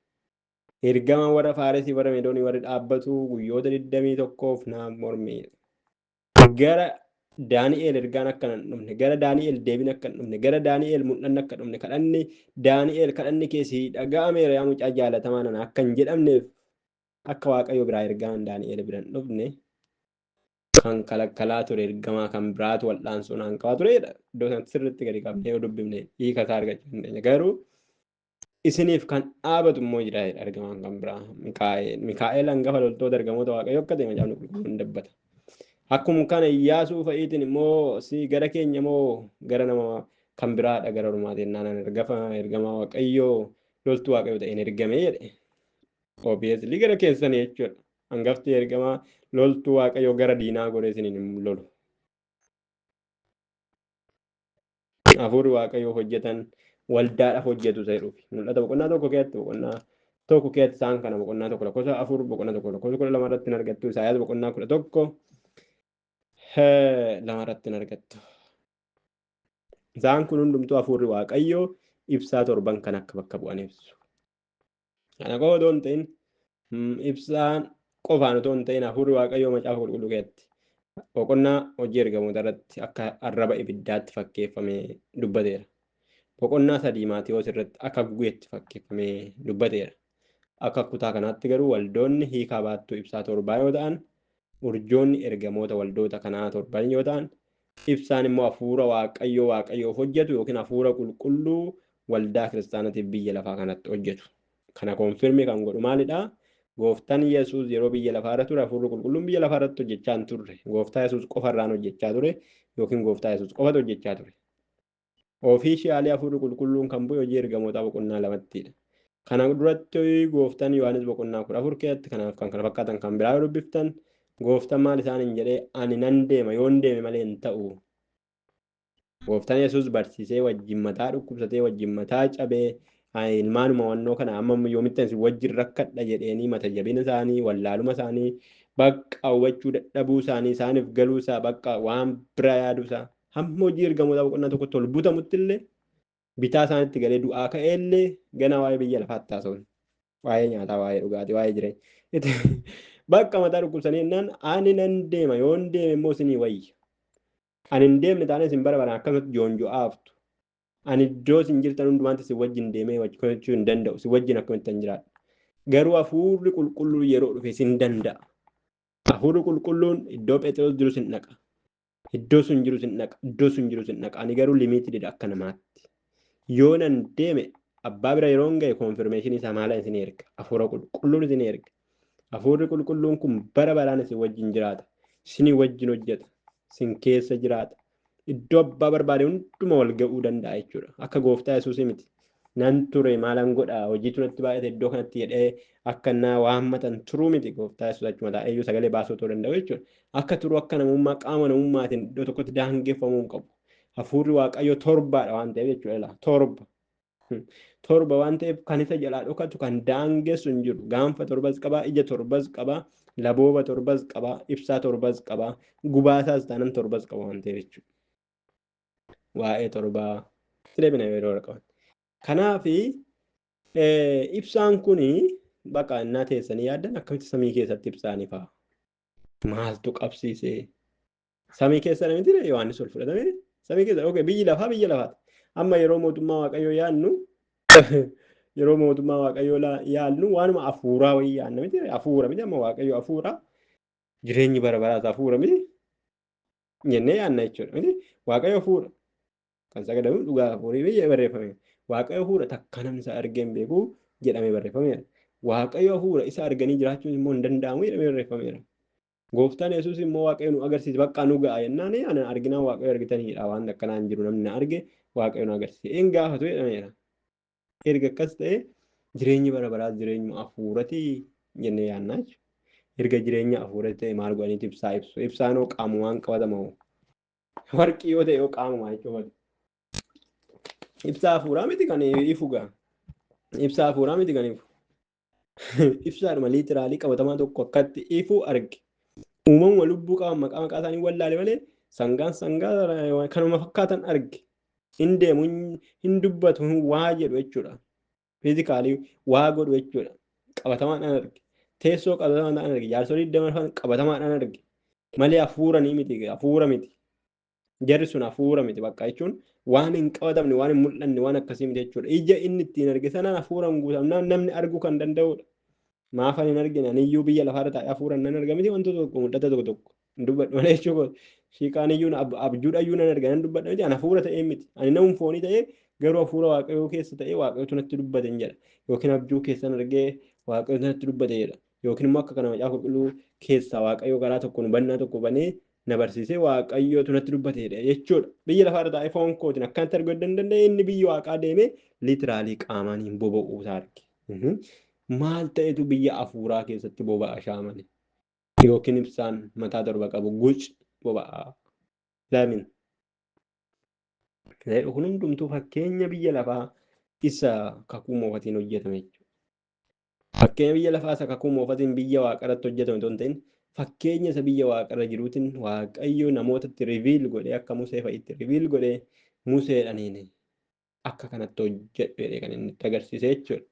Ergamaan warra Faaresii, warra Medoonii warri dhaabbatu guyyoota 21f naaf morme. Gara Daani'el ergaan akka hin dhufne, gara Daani'el deebiin akka hin dhufne, gara Daani'el mul'anni akka hin dhufne, kadhanni Daani'el kadhanni keessi dhaga'ameera yaa mucaa jaalatamaa nana akka hin jedhamneef, akka Waaqayyo biraa ergaan Daani'el bira hin dhufne kan kalakkalaa ture ergamaa kan biraatu wal'aansoo naan qabaa ture jedha. Iddoo sanatti sirriitti gadi qabnee yoo dubbifne hiika isaa argachuu dandeenya. Garuu isiniif kan dhaabatu immoo jira jedha ergamaan kan biraa Mikaa'el. Mikaa'el hangafa loltoota ergamoota Waaqayyo akka ta'e Macaafni Qulqulluun dubbata. Akkuma kana Iyyaasuu fa'iitiin immoo si gara keenya moo gara nama kan biraadha gara ormaatiin naan ergafa ergamaa Waaqayyoo loltuu Waaqayyo ta'een ergame jedhe. Obviously gara keessanii jechuudha. Hangafti ergamaa loltuu Waaqayyoo gara diinaa godhee isiniin hin lolu. Hafuurri Waaqayyoo hojjetan waldaadhaaf hojjetu isa jedhuufi. Mul'ata boqonnaa 1 keessatti, boqonnaa 1 keessatti isaan kana boqonnaa 1 lakkoofsa 4, boqonnaa 1 lakkoofsa 12 irratti hin argattu. Isaayyaas boqonnaa 11 2 irratti hin argattu. Isaan kun hundumtuu hafuurri Waaqayyoo ibsaa torban kan akka bakka bu'an ibsu. Kana qofa otoo hin ta'in, ibsaan qofaan otoo hin ta'in, hafuurri Waaqayyoo Macaafa Qulqulluu keessatti boqonnaa Hojii Ergamoota irratti akka arraba ibiddaatti fakkeeffamee dubbateera. Boqonnaa 3 Maatiyoos irratti akka gugeetti fakkeeffamee dubbateera. Akka kutaa kanaatti garuu waldoonni hiikaa baattuu ibsaa torbaa yoo ta'an, urjoonni ergamoota waldoota kanaa torban yoo ta'an, ibsaan immoo hafuura Waaqayyoo Waaqayyoof hojjetu yookiin hafuura qulqulluu waldaa kiristaanatiif biyya lafaa kanatti hojjetu. Kana confirm kan godhu maalidha? Gooftaan Yesuus yeroo biyya lafaa irra ture hafuurri qulqulluun biyya lafaa irratti hojjechaa hin turre. Gooftaa Yesuus qofa irraan hojjechaa ture yookiin Gooftaa Yesuus qofatu hojjechaa ture. Officially hafuurri qulqulluun kan bu'e Hojii Ergamootaa boqonnaa 2ttidha. Kana duratti Gooftaan Yohaannis boqonnaa 14 keessatti kanaaf kan kana fakkaatan kan biraa yoo dubbiftan, Gooftaan maal isaaniin jedhee? Ani nan deema, yoon deeme malee hin ta'u. Gooftaan Yesuus barsiisee wajjin mataa dhukkubsatee, wajjin mataa cabee, ilmaanuma wannoo kana amma yoomitti isin wajjin rakkadha jedheenii, mata jabina isaanii, wallaaluma isaanii, bakka hubachuu dadhabuu isaanii, isaaniif galuu isaa, bakka waan bira yaaduu isaa, hamma Hojii Ergamootaa boqonnaa 1tti ol butamutti illee, bitaa isaanitti galee du'aa ka'ee illee, ganaa waa'ee biyya lafaatti haasa'uun, waa'ee nyaataa, waa'ee dhugaatii, waa'ee jireenya bakka mataa dhukkubsanii jennaan, ani nan deema, yoon deeme immoo isinii wayya. Ani hin deemne taanee isin bara baraan akkasumatti joonjo'aaftu. Ani iddoo isin jirtan hundumaatti isin wajjin deemee hojjechuu hin danda'u. Isin wajjin akkamitti hin jiraadha. Garuu hafuurri qulqulluun yeroo dhufe isin danda'a. Hafuurri qulqulluun iddoo Pheexiroos jiru sin dhaqa. Iddoo sun jiru sin dhaqa. Iddoo sun jiru sin dhaqa. Ani garuu limited akka namaatti. Yoo nan deeme abbaa bira yeroon ga'e confirmation isaa maalaan isin erga? Hafuura qulqulluun isin erga. Hafuurri qulqulluun kun bara baraan isin wajjin jiraata. Isinii wajjin hojjeta. Isin keessa jiraata. Iddoo abbaa barbaade hunduma wal ga'uu danda'a jechuudha. Akka Gooftaa Yesuusii miti. Nan ture, maalan godha, hojiitu natti baay'ate iddoo kanatti jedhee akka na waammatan turuu miti. Gooftaa Yesuus achuma taa'ee iyyuu sagalee baasuu otoo danda'u jechuudha. Akka turuu, akka namummaa qaama namummaatiin iddoo tokkotti daangeffamuu hin qabu. Hafuurri Waaqayyoo torbaadha waan ta'eef jechuudha. Torba. Torba waan ta'eef kan isa jalaa dhokatu, kan daangessu hin jiru. Gaanfa torbas qabaa, ija torbas qabaa, labooba torbas qabaa, ibsaa torbas qabaa, gubaasaas taanan torbas qaba waan ta'eef jechuudha. Waa'ee torbaa deebina yeroo qaban. Kanaaf ibsaan kuni bakka innaa teessanii yaaddan akkamitti samii keessatti ibsaan ifaa? Maaltu qabsiisee? Samii keessa miti Yohaannis ol fudhatame samii keessa. Okay, biyyi lafaa biyya lafaati. Amma yeroo mootummaa Waaqayyoo yaadnu, yeroo mootummaa Waaqayyoo yaadnu, waanuma hafuuraa wayii yaadna miti? Hafuura miti? Amma Waaqayyo hafuura, jireenyi bara baraas hafuura miti jennee yaadna jechuudha miti? Waaqayyo hafuura, kan sagadamu dhugaa hafuurii biyya barreeffame. Waaqayyo hafuura, takka namni isa argee hin beeku jedhamee barreeffameera. Waaqayyo hafuura, isa arganii jiraachuun immoo hin danda'amu jedhamee barreeffameera. Gooftaan Yesuus immoo Waaqayyo nu agarsiise bakka nu ga'a jennaan ana arginaan Waaqayyo argitanidha waan akkanaa hin jiru namni na arge Waaqayyo nu agarsiise. Hin gaafatu jedhameera. Erga akkas ta'e jireenyi bara baraa jireenyuma hafuuratii jennee yaadna jechuudha. Erga jireenya hafuuratii ta'e maal godhaniiti ibsaa ibsu? Ibsaan hoo qaamumaan qabatama hoo? Warqii yoo ta'e hoo qaamumaa jechuudha. Ibsaa hafuuraa miti kan ifu gaa. Ibsaa hafuuraa miti kan ifu. Ibsaadhuma literally qabatamaa tokko akkatti ifu arge. Uumamuma lubbuu qaban maqaa maqaa isaanii wallaale malee sangaan sangaa kanuma fakkaatan arge. Hin deemu, hin dubbatu, hin waa jedhu jechuudha. Physically waa godhu jechuudha. Qabatamaadhaan arge. Teessoo qabatamaadhaan arge. Jaarsolii 24 qabatamaadhaan arge. Malee hafuura ni miti, hafuura miti. Jarri sun hafuura miti bakka jechuun waan hin qabatamne, waan hin mul'anne, waan akkasii miti jechuudha. Ija inni ittiin arge sanaan hafuuraan guutamnaan namni arguu kan danda'udha. Maafan hin argine aniyyuu biyya lafaarra taa'ee hafuuraan nan arga miti wantoota tokko mul'ata tokko tokko hin dubbadhu malee jechuudha. Shiiqaan iyyuu abjuudha iyyuu nan arga nan dubbadha miti, ani hafuura ta'ee miti. Ani namum foonii ta'ee garuu hafuura Waaqayyoo keessa ta'ee Waaqayyootu natti dubbate hin jedha. Yookiin abjuu keessan argee Waaqayyootu natti dubbate jedha. Yookiin immoo akka kana Macaafa Qulqulluu keessaa Waaqayyoo karaa tokko hubannaa tokko banee na barsiisee Waaqayyootu natti dubbate jedha jechuudha. Biyya lafaarra taa'ee foon kootiin akkanatti arguu hin danda'e, inni biyya Waaqaa deemee literally qaamaan hin boba'uu isaa arge. Maal ta'etu biyya hafuuraa keessatti boba'a shaamani? Yookiin ibsaan mataa torba qabu guc boba'a. Laamin. Kun hundumtuu fakkeenya biyya lafaa isa kakuu moofatiin hojjetame jechuudha. Fakkeenya biyya lafaa isa kakuu moofatiin biyya waaqarratti hojjetame otoo hin ta'in, fakkeenya isa biyya waaqarra jiruutiin Waaqayyo namootatti reveal godhee, akka Musee fa'itti reveal godhee, Museedhaniin akka kanatti hojjedhu jedhee kan inni itti agarsiise jechuudha.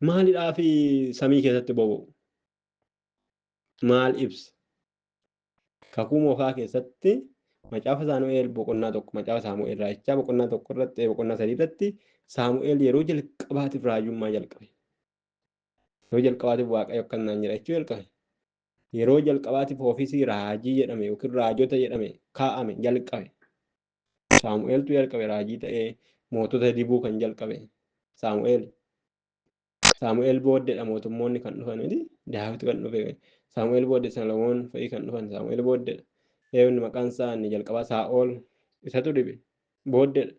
Maalidhaa fi samii keessatti boba'u? Maal ibsa? Kakuu moofaa keessatti Macaafa Saamu'eel boqonnaa 1, Macaafa Saamu'eel raajichaa boqonnaa 1 irratti, boqonnaa 3 irratti Saamu'eel yeroo jalqabaatiif raajummaa jalqabe. Yeroo jalqabaatiif Waaqayyo akkanaan jedha jechuu jalqabe. Yeroo jalqabaatiif ofiisii raajii jedhame yookiin raajota jedhame kaa'ame jalqabe. Saamu'eeltu jalqabe, raajii ta'ee mootota dibuu kan jalqabe Saamu'eel. Saamu'eel booddeedha mootummoonni kan dhufan miti. Daawit kan dhufe Saamu'eel booddee, Salomoon fa'ii kan dhufan Saamu'eel booddeedha. Eenyu maqaan isaa inni jalqabaa? Saa'ol isatu dhibe booddeedha.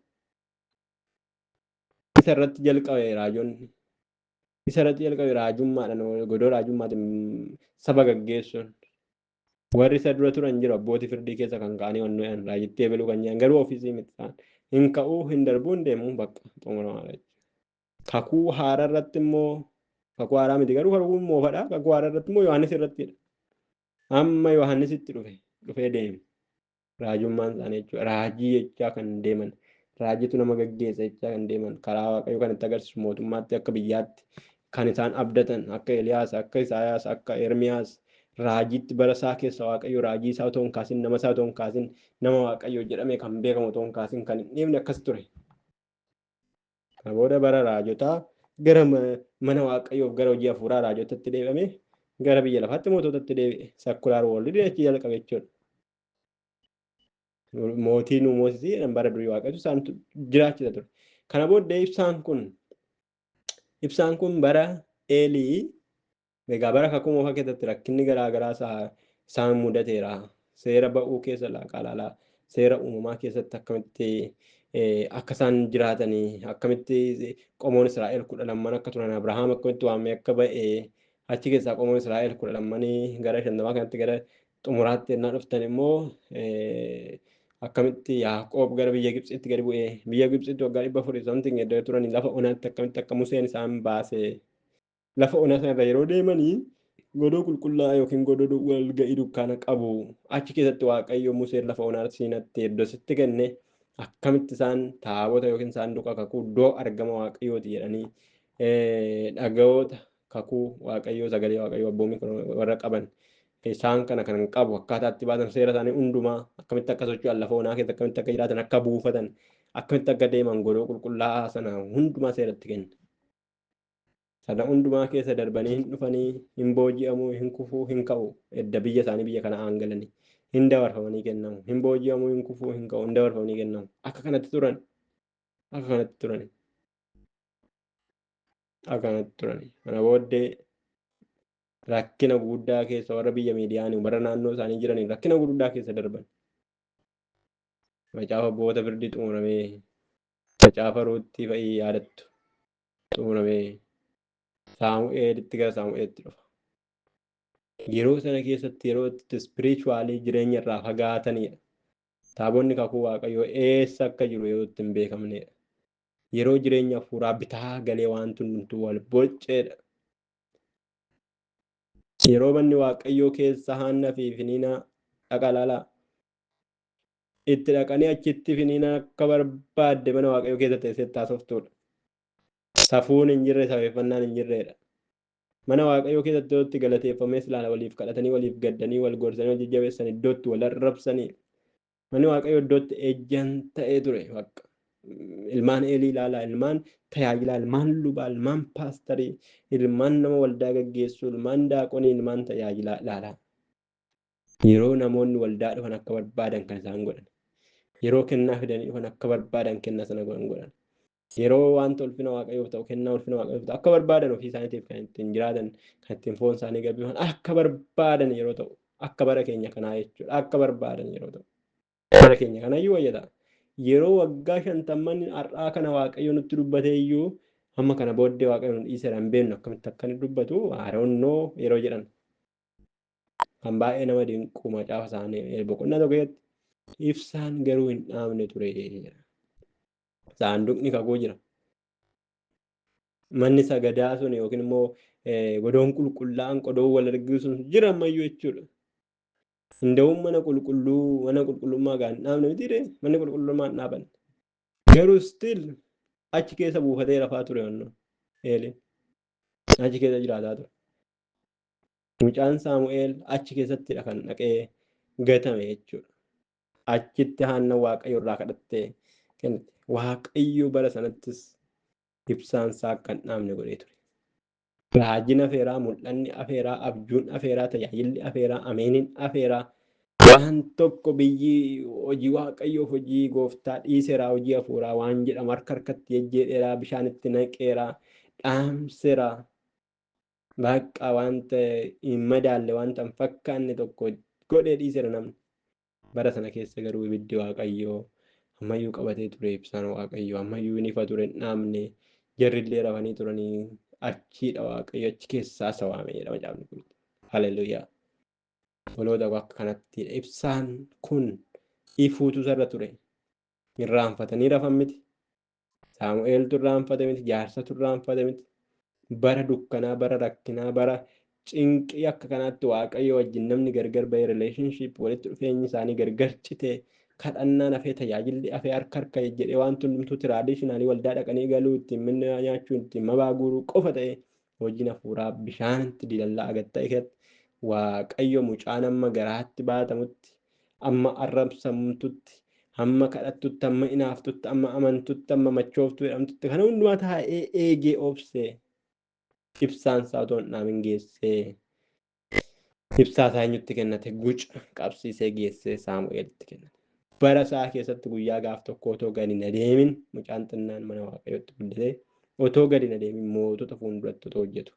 Isa irratti jalqabe raajonni. Isa irratti jalqabe raajummaadhaan godoo raajummaatiin saba gaggeessuun. Warri isa dura turan jiru, abbootii firdii keessa kan ka'anii wannu raajittii eebeluu kan jedhan, garuu ofiisii miti isaan. Hin ka'uu, hin darbuu, hin deemuu, bakka xumuramaadha jechuudha. Kakuu haaraa irratti immoo, kakuu haaraa miti garuu kakuu moofadha. Kakuu haaraa irratti immoo Yohaannis irrattidha. Amma Yohaannisitti dhufe dhufee deeme. Raajummaan isaanii jechuudha. Raajii jechaa kan deeman. Raajiitu nama gaggeessa jechaa kan deeman. Karaa Waaqayyoo kan itti agarsiisu, mootummaatti akka biyyaatti kan isaan abdatan, akka Eliyaas, akka Isaayaas, akka Ermiyaas raajiitti bara isaa keessa Waaqayyo raajii isaa otoo hin kaasin, nama isaa otoo hin kaasin, nama Waaqayyo jedhamee kan beekamu otoo hin kaasin kan hin dhiifne akkas ture. Kana booda bara raajotaa gara mana Waaqayyoof gara hojii hafuuraa raajotatti deebi'ame, gara biyya lafaatti moototatti deebi'e. Secular world achi jalqabe jechuudha. Mootii nu moosisii jedhan, bara durii Waaqayyo isaan jiraachisa ture. Kana booddee ibsaan kun bara Eelii, egaa bara kakuu moofaa keessatti rakkinni garaa garaa isaan mudateera. Seera ba'uu keessa laaqaa laalaa, seera uumamaa keessatti akkamitti akka isaan jiraatanii, akkamitti qomoon Israa'el 12n akka turan, Abrahaam akkamitti waamee akka ba'e, achi keessaa qomoon Israa'el 12nii gara 50 kanatti gara xumuraatti yennaa dhuftan immoo akkamitti Yaaqoob gara biyya Gibxitti gadi bu'ee, biyya Gibxitti waggaa 400 something iddoo turanii, lafa onaatti akkamitti akka Museen isaan baase, lafa onaa sanarra yeroo deemanii godoo qulqullaa'aa yookiin godoo walga'ii dukkaana qabu achi keessatti Waaqayyo Museen lafa onaa Siinaatti iddoo sitti kenne, akkamitti isaan taabota yookiin saanduqa kakuu iddoo argama Waaqayyooti jedhanii, dhagaoota kakuu Waaqayyoo, sagalee Waaqayyoo, abboommii warra qaban isaan kana kan qabu akkaataa itti baatan, seera isaanii hundumaa akkamitti akka socho'an, lafa onaa keessa akkamitti akka jiraatan, akka buufatan, akkamitti akka deeman, godoo qulqullaa'aa sana hundumaa seeratti kenne. Sana hundumaa keessa darbanii hin dhufanii, hin booji'amuu, hin kufuu, hin ka'u, edda biyya isaanii biyya kana galanii hin dabarfamanii kennamu, hin booji'amuu, hin kufuu, hin ka'u, hin dabarfamanii kennamu. Akka kanatti turan, akka kanatti turan, akka kanatti turan. Kana booddee Rakkina guddaa keessa warra biyya Miidiyaanii warra naannoo isaanii jiraniin rakkina guddaa keessa darban. Macaafa Abboota Firdii xumuramee, Macaafa Ruutii fa'ii yaadattu xumuramee Saamu'eelitti gara Saamu'eelitti dhufa. Yeroo sana keessatti yeroo itti spiritually jireenya irraa fagaatanidha. Taabonni kakuu Waaqayyoo eessa akka jiru yeroo itti hin beekamnedha. Yeroo jireenya hafuuraa bitaa galee waan hundumtuu wal bocceedha. Yeroo manni Waaqayyoo keessa Haannaa fi Finiinaa dhaqa ilaalaa. Itti dhaqanii achitti Finiinaa akka barbaadde mana Waaqayyoo keessa teessee itti haasoftudha. Safuun hin jirre, safeeffannaan hin jirredha. Mana Waaqayyoo keessatti iddoo itti galateeffamees ilaala, waliif kadhatanii, waliif gaddanii, wal gorsanii, wal jajjabeessan, iddoo itti wal arrabsanii. Manni Waaqayyoo iddoo itti ejjan ta'ee ture. Bakka ilmaan Eelii ilaalaa, ilmaan tajaajilaa, ilmaan lubaa, ilmaan paastarii, ilmaan nama waldaa gaggeessuu, ilmaan daaqonii, ilmaan tajaajilaa ilaalaa. Yeroo namoonni waldaa dhufan akka barbaadan kan isaan godhan. Yeroo kennaa fidanii dhufan akka barbaadan kennaa sana godhan. Yeroo wanta ulfina Waaqayyoof ta'u, kennaa ulfina Waaqayyoof ta'u akka barbaadan ofii isaaniitiif kan ittiin jiraatan, kan ittiin foon isaanii gabbifan akka barbaadan yeroo ta'u, akka bara keenya kanaa jechuudha. Akka barbaadan yeroo ta'u. Bara keenya kanayyuu wayyata. Yeroo waggaa 50 har'aa kana Waaqayyo nutti dubbatee iyyuu amma kana booddee Waaqayyo nu dhiiseera hin beeknu akkamitti akka inni dubbatu I don't know yeroo jedhan. Kan baay'ee nama dinqu macaafa isaanii boqonnaa 1 keessatti ibsaan garuu hin dhaamne ture jedha. Saanduqni kakuu jira. Manni sagadaa sun yookiin immoo godoon qulqullaa'aan qodoon wal arguu sun jira ammayyuu jechuudha. Inda'uun mana qulqulluu mana qulqullummaa gaa hin dhaabne miti ree, manni qulqullummaa hin dhaabanne. Garuu still achi keessa buufatee rafaa ture wanno Eeliin. Achi keessa jiraataa ture. Mucaan Saamu'eel achi keessattidha kan dhaqee gatame jechuudha. Achitti Haanna Waaqayyo irraa kadhattee kennite. Waaqayyo bara sanattis ibsaan isaa akka hin dhaamne godhee ture. Raajiin afeeraa, mul'anni afeeraa, abjuun afeeraa, tajaajilli afeeraa, ameeniin afeeraa. Waan tokko biyyi hojii Waaqayyoof hojii gooftaa dhiiseera, hojii hafuuraa waan jedhamu harka harkatti jejjeedheera, bishaanitti naqeera, dhaamseera. Bakka wanta hin madaalle, wanta hin fakkaanne tokko godhee dhiiseera namni. Bara sana keessa garuu ibiddi Waaqayyoo ammayyuu qabatee ture, ibsaan Waaqayyoo ammayyuu hin ifa ture, hin dhaamne. Jarrillee rafanii turanii achiidha Waaqayyo achi keessaa isa waame jedha macaafni kun. Haleluuyaa. Obboloota koo, akka kanattidha. Ibsaan kun ifuutu isarra ture. Irraanfatanii rafan miti. Saamu'eeltu irraanfate miti. Jaarsatu irraanfate miti. Bara dukkanaa, bara rakkinaa, bara cinqii akka kanaatti Waaqayyo wajjin namni gargar bahee, relationship walitti dhufeenyi isaanii gargar citee, kadhannaan hafee, tajaajilli hafee, harka harka jedhee waan hundumtuu traditional waldaa dhaqanii galuu, ittiin minna nyaachuu, ittiin mabaa guuruu qofa ta'e, hojiin hafuuraa bishaanitti dilallaa gad ta'e keessatti Waaqayyo mucaan amma garaatti baatamutti, amma arrabsamtutti, hamma kadhattutti, hamma inaaftutti, amma amantutti, amma machooftuu jedhamtutti kana hundumaa taa'ee eegee obsee ibsaan isaa otoo hin dhaamin geessee ibsaa isaa eenyutti kennate? Guca qabsiisee geessee Saamu'eelitti kennate. Bara isaa keessatti guyyaa gaaf tokko otoo gadi hin adeemin, mucaan xinnaan mana Waaqayyootti guddatee otoo gadi hin adeemin, mootota fuulduratti otoo hojjetu,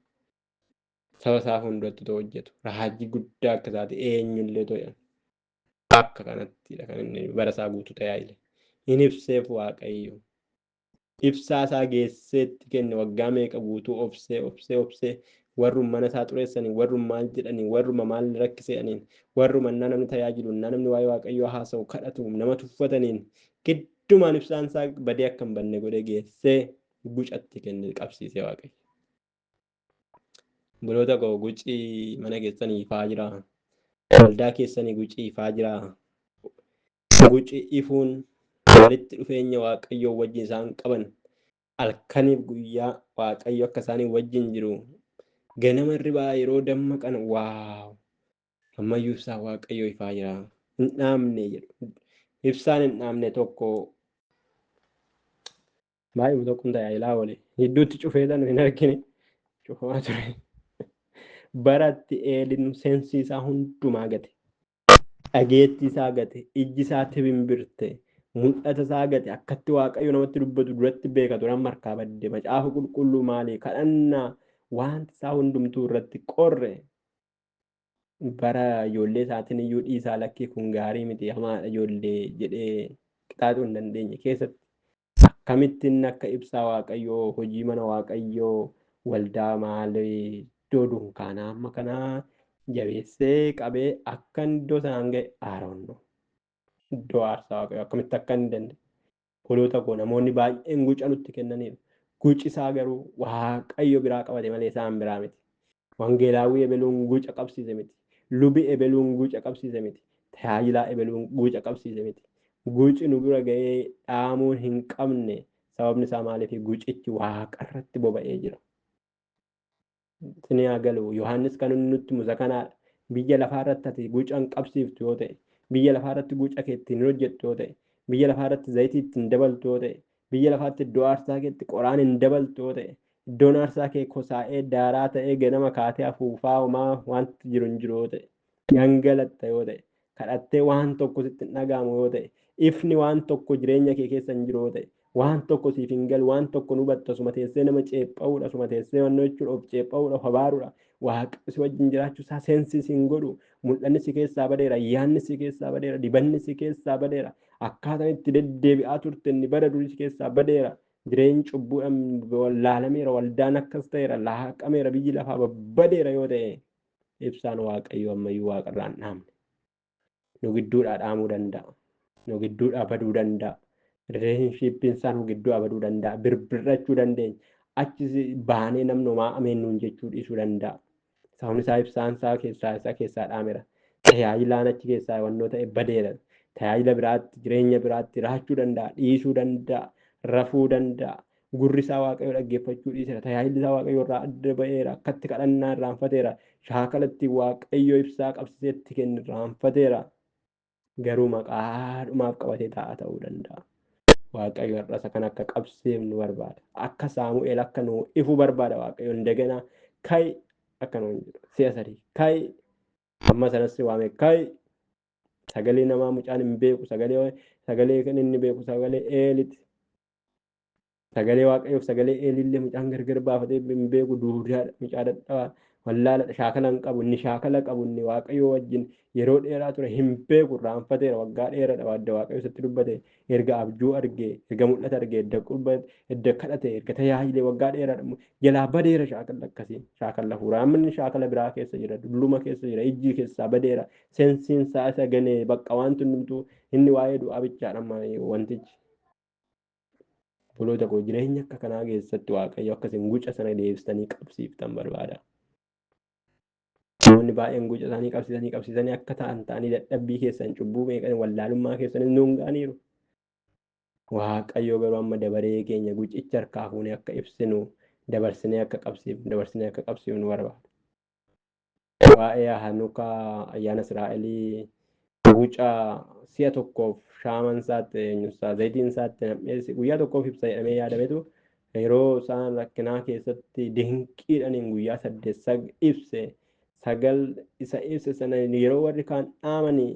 saba isaa fuulduratti otoo hojjetu, raajii guddaa akka isaati eenyullee otoo jedhan, akka kanattidha kan inni bara isaa guutuu tajaajile. Hin ibseef Waaqayyo. Ibsaa isaa geesseetti kenne. Waggaa meeqa guutuu obsee obsee obsee, warruma mana isaa xureessanii, warruma maal jedhanii, warruma maal rakkise'aniin, warruma innaa namni tajaajilu, innaa namni waa'ee Waaqayyoo haasa'u, kadhatu nama tuffataniin, giddumaan ibsaan isaa badee akka hin badne godhee geessee gucatti kenne, qabsiisee Waaqayyo. Obboloota koo, gucii mana keessanii ifaa jira. Waldaa keessanii gucii ifaa jira. Guci ifuun walitti dhufeenya Waaqayyoo wajjin isaan qaban, halkaniif guyyaa Waaqayyo akka isaanii wajjin jiru, ganama hirribaa yeroo dammaqan, "Wow, ammayyuu ibsaan Waaqayyoo ifaa jira, hin dhaamne" jedhu. Ibsaan hin dhaamne tokko baay'uma tokkoon tajaajilaa oole. Gidduutti cufee tan hin argine, cufamaa ture. Baratti Eelin sensii isaa hundumaa gate. Dhageettii isaa gate, ijji isaa tibimbirte, mul'ata isaa gate, akkatti Waaqayyo namatti dubbatu duratti beeka ture amma harkaa badde. Macaafa qulqulluu maali? Kadhannaa wanti isaa hundumtuu irratti qorre. Bara ijoollee isaatiin iyyuu dhiisaa lakkii kun gaarii miti hamaadha ijoollee jedhee qixaaxuu hin dandeenye keessatti akkamittiin akka ibsaa Waaqayyoo hojii mana Waaqayyoo waldaa maalii iddoo dunkaanaa amma kanaa jabeessee qabee akka iddoo sanaan ga'e aaroon iddoo aarsaa Waaqayyoo akkamitti akka inni danda'e. Obboloota koo namoonni baay'een guca nutti kennaniiru. Guci isaa garuu Waaqayyo biraa qabate malee isaan biraa miti. Wangeelaawwii ebeluun guca qabsiise miti. Lubi ebeluun guca qabsiise miti. Tajaajilaa ebeluun guca qabsiise miti. Guci nu bira ga'ee dhaamuu hin qabne sababni isaa maaliif gucichi waaqarratti boba'ee jira. Isin haa galu Yohaannis kan inni nutti musa kanaadha. Biyya lafaarratti ati guca hin qabsiiftu yoo ta'e, biyya lafaarratti guca kee ittiin hin hojjettu yoo ta'e, biyya lafaarratti zayitii ittiin dabaltu yoo ta'e, biyya lafaatti iddoo aarsaa keetti qoraan hin dabaltu yoo ta'e, iddoon aarsaa kee kosaa'ee daaraa ta'ee ganama kaatee afuufaa homaa wanti jiru hin jiru yoo ta'e, gangalatta yoo ta'e, kadhattee waan tokko sitti hin dhaga'amu yoo ta'e, ifni waan tokko jireenya kee keessa hin jiru yoo ta'e, waan tokko siif hin galu, waan tokko nu hubattu, asuma teessee nama ceepha'uudha, asuma teessee wannoo jechuudha, of ceepha'uudha, of abaaruudha. Waaqa si wajjin jiraachuu isaa seensi si hin godhu, mul'anni si keessaa badeera, yaanni si keessaa badeera, dibanni si keessaa badeera, akkaataan itti deddeebi'aa turte inni bara durii si keessaa badeera. Jireenyi cubbuudhaan wallaalameera, waldaan akkas ta'eera, laaqameera, biyyi lafaa babbadeera yoo ta'e ibsaan Waaqayyoo ammayyuu waaqarraa hin dhaamne. Nu gidduudhaa dhaamuu danda'a. Nu gidduudhaa baduu danda'a. Rileeshnshiippiin isaa nu gidduu baduu danda'a. Birbirrachuu dandeenya. Achi baanee namni homaa ameen nuun jechuu dhiisuu danda'a. Sababni isaa ibsaan isaa keessaa isa keessaa dhaameera. Tajaajilaan achi keessaa wannoo ta'e badeera. Tajaajila biraatti jireenya biraatti raachuu danda'a, dhiisuu danda'a, rafuu danda'a. Gurri isaa Waaqayyo dhaggeeffachuu dhiiseera. Tajaajilli isaa Waaqayyo irraa adda ba'eera. Akkatti kadhannaa irraanfateera. Shaakala ittiin Waaqayyo ibsaa qabsiisee itti kenne irraanfateera. Garuu maqaadhumaaf qabatee taa'aa ta'uu danda'a. Waaqayyo har'a isa kan akka qabsiifnu barbaada. Akka Saamu'eel akka nuu ifu barbaada Waaqayyo indaganaa ka'i akka nuun jedhu si'a sadii ka'i amma sanas si waame ka'i sagalee namaa mucaan hin beeku sagalee sagalee kan inni beeku sagalee Eeliti. Sagalee Waaqayyoof sagalee Eelillee mucaan gargar baafatee hin beeku duudaadha mucaa dadhabaa wallaaladha shaakala hin qabu inni shaakala qabu inni Waaqayyoo wajjin yeroo dheeraa ture hin beeku irraanfateera waggaa dheeraadha wadda Waaqayyo isatti dubbate erga abjuu argee erga mul'ata argee edda qurba edda kadhate erga tajaajilee waggaa dheeraadha jalaa badeera shaakala akkasii shaakala hafuuraa amma inni shaakala biraa keessa jira dulluma keessa jira ijji keessaa badeera seensiin isaa isa ganee bakka wanti hundumtuu inni waa'ee du'aa bichaadha amma wantichi. Obboloota koo jireenya akka kanaa keessatti Waaqayyo akkasiin guca sana deebistanii qabsiiftan barbaada. Namoonni baay'een guca isaanii qabsiisanii qabsiisanii akka ta'an ta'anii dadhabbii keessan cubbuu meeqan wallaalummaa keessanis nuun ga'aniiru. Waaqayyo garuu amma dabaree keenya gucicha harkaa fuunee akka ibsinu dabarsinee akka qabsiifnu dabarsinee akka qabsiifnu barbaada. Waa'ee Hanukaa ayyaana Israa'elii guca si'a tokkoof shaaman isaatti eenyusaa zayitiin isaatti nam'ee guyyaa tokkoof ibsa jedhamee yaadametu yeroo isaan rakkinaa keessatti dinqiidhaan guyyaa 8 ibse 9 isa ibse sana yeroo warri kaan dhaamanii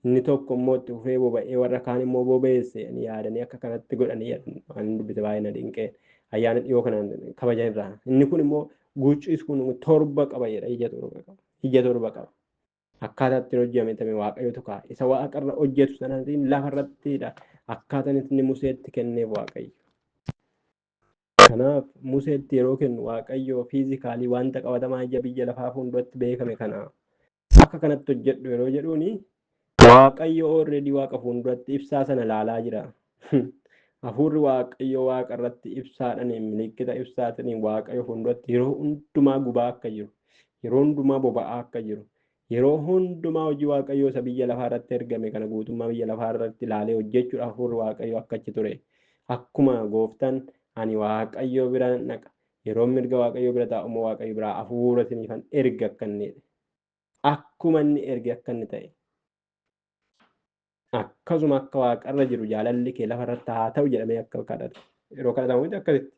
inni tokko immoo itti fufee boba'ee warra kaan immoo bobeesse yaadanii akka kanatti godhanii waan dubbise baay'ee na dinqee ayyaana dhiyoo kanaan kabajan irraa inni kun immoo gucis kun 7 qaba jedha ija 7 qaba ija 7 qaba akkaataa ittiin hojjetame Waaqayyotu kaa'e isa waaqarra hojjetu sanaatiin lafarrattidha akkaataan inni Museetti kenneef Waaqayyo. Kanaaf Museetti yeroo kennu Waaqayyo fiizikaalii wanta qabatamaa ija biyya lafaa fuulduratti beekame kana akka kanatti hojjedhu yeroo jedhuuni Waaqayyo already waaqa fuulduratti ibsaa sana ilaalaa jira. Hafuurri Waaqayyo waaqa irratti ibsaadhaan milikkita ibsaatiin Waaqayyo fuulduratti yeroo hundumaa gubaa akka jiru, yeroo hundumaa boba'aa akka jiru, yeroo hundumaa hojii Waaqayyoo isa biyya lafaa irratti ergame kana guutummaa biyya lafaa irratti ilaalee hojjechuudhaaf hafuurri Waaqayyo akka achi ture. Akkuma gooftaan ani Waaqayyo bira naqa yeroo mirga Waaqayyo bira taa'u immoo Waaqayyo biraa hafuura isiniifan erga akka inni jedhe. Akkuma inni erge akka inni ta'e. Akkasuma akka waaqarra jiru jaalalli kee lafa irratti haa ta'u jedhamee akka kadhatu. Yeroo kadhatamu miti akkasitti.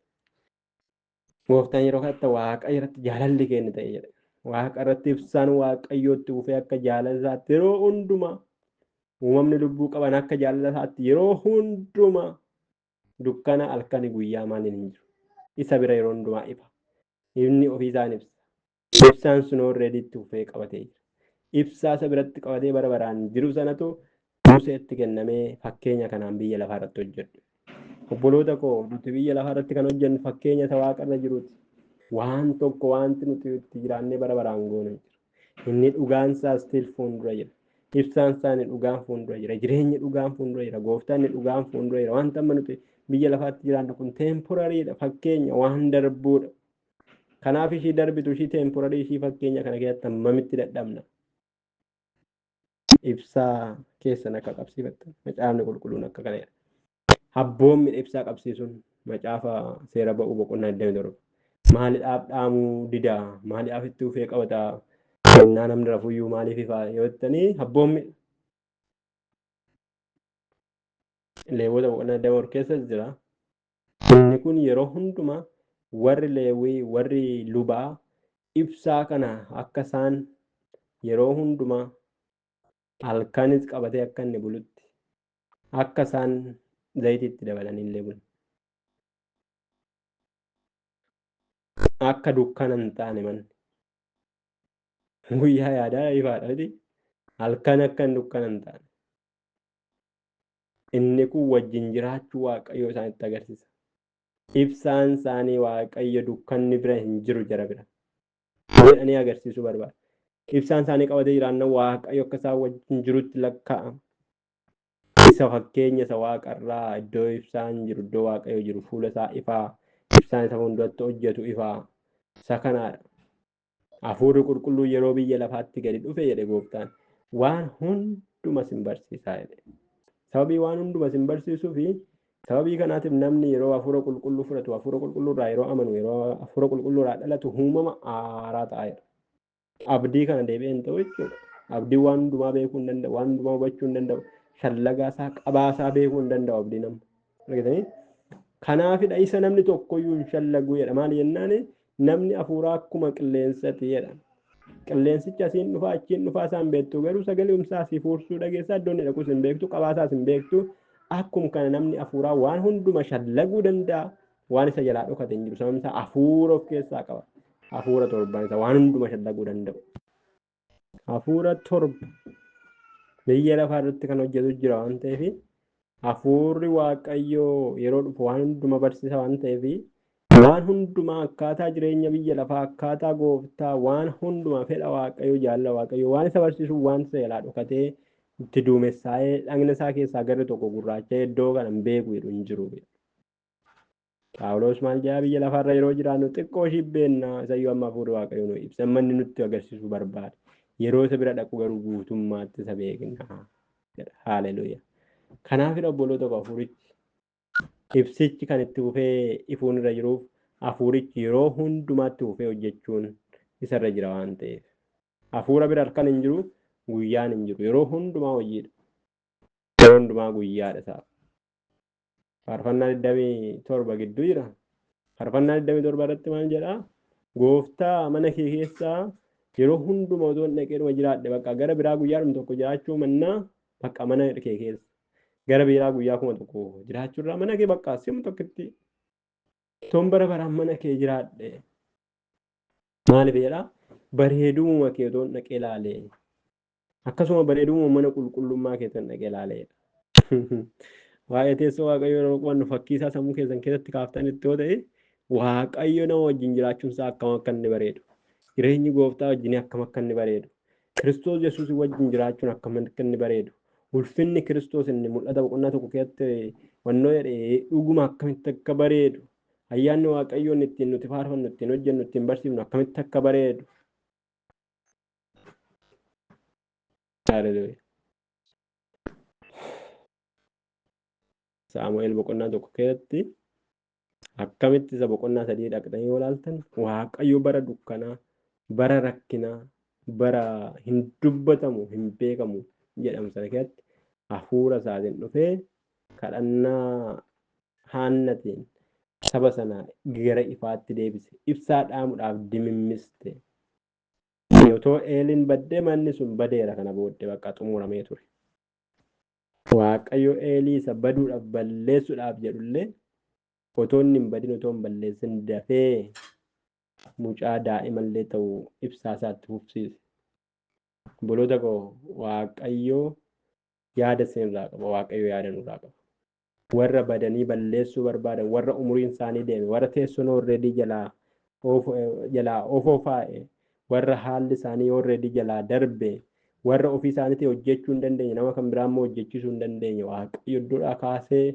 Gooftaan yeroo kadhatta waaqa irratti jaalalli kee inni ta'e jedhe. Waaqa irratti ibsaan waaqayyootti fufee akka jaalala isaatti yeroo hundumaa uumamni lubbuu qaban akka jaalala isaatti yeroo hundumaa dukkana halkani guyyaa maaliin hin jiru. Isa bira yeroo hundumaa ifa. Ifni ofii isaan ibsa. Ibsaan sun already itti fufee qabatee jira. Ibsaa isa biratti qabatee bara baraan jiru sanatu Museetti kennamee fakkeenya kanaan biyya lafaa irratti hojjedhu. Obboloota koo, nuti biyya lafaa irratti kan hojjennu fakkeenya isa waaqarra jiruuti. Waan tokko wanti nuti itti jiraannee bara baraan goonu hin jiru. Inni dhugaan isaa still fuuldura jira. Ibsaan isaa inni dhugaan fuuldura jira. Jireenyi dhugaan fuuldura jira. Gooftaan inni dhugaan fuuldura jira. Wanta amma nuti biyya lafaatti jiraannu kun temporary dha. Fakkeenya waan darbuudha. Kanaaf ishii darbitu, ishii temporary, ishii fakkeenya kana keessatti hammamitti dadhabna? Ibsaa keessan akka qabsiifattan macaafni qulqulluun akka kana jedha. Abboommi ibsaa qabsiisuun macaafa seera ba'uu boqonnaa 27. Maaliidhaaf dhaamuu didaa? Maaliidhaaf itti ufee qabataa? Kennaa namni rafuyyuu maaliif ifaa yoo jettanii, abboommi Leewwota boqonnaa 24 keessa jira. Inni kun yeroo hundumaa warri Leewwii, warri lubaa ibsaa kana akka isaan yeroo hundumaa halkanis qabatee akka inni bulutti, akka isaan zayitiitti dabalanii illee bulan. Akka dukkana hin taane manni. Guyyaa yaadaa ifaadha miti. Halkan akka hin dukkana hin taane. Inni kun wajjin jiraachuu Waaqayyoo isaanitti agarsiisa. Ibsaan isaanii Waaqayyo, dukkanni bira hin jiru jara bira jedhanii agarsiisuu barbaada. Ibsaan isaanii qabatee jiraannan Waaqayyo akka isaan wajjin jirutti lakkaa'ama. Isa fakkeenya isa waaqarraa, iddoo ibsaan jiru, iddoo Waaqayyo jiru, fuula isaa ifaa, ibsaan isa fuulduratti hojjetu ifaa. Isa kanaadha. Hafuurri qulqulluu yeroo biyya lafaatti gadi dhufe, jedhe gooftaan, waan hunduma sin barsiisaa jedhe. Sababii waan hunduma sin barsiisuu fi sababii kanaatiif namni yeroo hafuura qulqulluu fudhatu, hafuura qulqulluu irraa yeroo amanu, yeroo hafuura qulqulluu irraa dhalatu, uumama haaraa ta'a jedha. Abdii kana deebi'ee hin ta'u jechuudha. Abdiin waan hundumaa beekuu hin danda'u, waan hundumaa hubachuu hin danda'u, shallagaa isaa, qabaa isaa beekuu hin danda'u abdii nama. Argitanii? Kanaafidha isa namni tokkoyyuu hin shallaguu jedha. Maali jennaan, namni hafuuraa akkuma qilleensati jedha. Qilleensichi asiin dhufaa achiin dhufaa isaan beektu, garuu sagalee umsaa asii fuursuu dhageessaa, iddoon inni dhaqus hin beektu, qabaa isaas hin beektu. Akkuma kana namni hafuuraa waan hunduma shallaguu danda'a. Waan isa jalaa dhokate hin jiru. Sababni isaa hafuura of keessaa qaba. Hafuura torban isa waan hunduma shallaguu danda'u. Hafuura torba biyya lafaa irratti kan hojjetu jira waan ta'eef, hafuurri Waaqayyoo yeroo dhufu waan hunduma barsiisa waan ta'eef, waan hundumaa, akkaataa jireenya biyya lafaa, akkaataa gooftaa, waan hundumaa, fedha Waaqayyoo, jaalala Waaqayyoo waan isa barsiisu, waan isa jalaa dhokatee itti duumessaa'ee dhagna isaa keessaa garri tokko gurraacha'ee iddoo kana hin beeku jedhu hin jiru. Phaawulos maal jedhaa? Biyya lafaarra yeroo jiraannu xiqqoo ishii beennaa, isayyuu amma hafuurri Waaqayyoo nu ibsa, amma inni nutti agarsiisuu barbaada. Yeroo isa bira dhaqu garuu guutummaatti isa beekna jedha. Haaleluuyaa. Kanaafidha obboloota koo, hafuurichi ibsichi kan itti fufee ifuun irra jiruuf, hafuurichi yeroo hundumaatti fufee hojjechuun isarra jira waan ta'eef. Hafuura bira halkan hin jiru, guyyaan hin jiru. Yeroo hundumaa hojiidha. Yeroo hundumaa guyyaadha isaaf. Faarfannaa 27 gidduu jira. Faarfannaa 27 irratti maal jedhaa? Gooftaa, mana kee keessaa yeroo hundumaa otoo hin dhaqeedhuma jiraadhe, bakka gara biraa guyyaadhuma tokko jiraachuu mannaa, bakka mana kee keessa gara biraa guyyaa 1000 jiraachuurraa, mana kee bakka simu tokkotti toon bara baraan mana kee jiraadhe. Maaliif jedhaa? Bareedumuma kee otoo hin dhaqee ilaalee, akkasuma bareedumuma mana qulqullummaa kee otoo hin dhaqee ilaalee. Waa'ee teessoo Waaqayyoo yeroo qo'annu fakkii isaa sammuu keessan keessatti kaaftanitti yoo ta'e, Waaqayyo nama wajjin jiraachuun isaa akkam akka inni bareedu, jireenyi gooftaa wajjin akkam akka inni bareedu, Kiristoos Yesuus wajjin jiraachuun akkam akka inni bareedu, ulfinni Kiristoos inni mul'ata boqonnaa 1 keessatti wannoo jedhe dhuguma akkamitti akka bareedu, ayyaanni Waaqayyoo inni ittiin nuti faarfannu, ittiin hojjennu, ittiin barsiifnu akkamitti akka bareedu. Haleluuyaa. Saamu'eel boqonnaa 1 keessatti akkamitti isa boqonnaa 3 dhaqxanii yoo ilaaltan, Waaqayyo bara dukkanaa, bara rakkinaa, bara hin dubbatamu, hin beekamu jedhamu sana keessatti hafuura isaatiin dhufee kadhannaa Haannatiin saba sana gara ifaatti deebise. Ibsaa dhaamuudhaaf dimimmiste. Otoo Eeliin baddee manni sun badeera, kana booddee bakka xumuramee ture. Waaqayyo Eelii isa baduudhaaf, balleessuudhaaf jedhullee, otoo inni hin badin, otoo hin balleessin dafee mucaa daa'imallee ta'u ibsaa isaatti fufsiise. Obboloota koo, Waaqayyoo yaada isinirraa qaba. Waaqayyo yaada nurraa qaba. Warra badanii balleessuu barbaadan, warra umuriin isaanii deeme, warra teessoon already jalaa ofofaa'e, warra haalli isaanii already jalaa darbe, warra ofii isaaniitii hojjechuu hin dandeenye, nama kan biraa immoo hojjechiisuu hin dandeenye, Waaqayyo iddoodhaa kaasee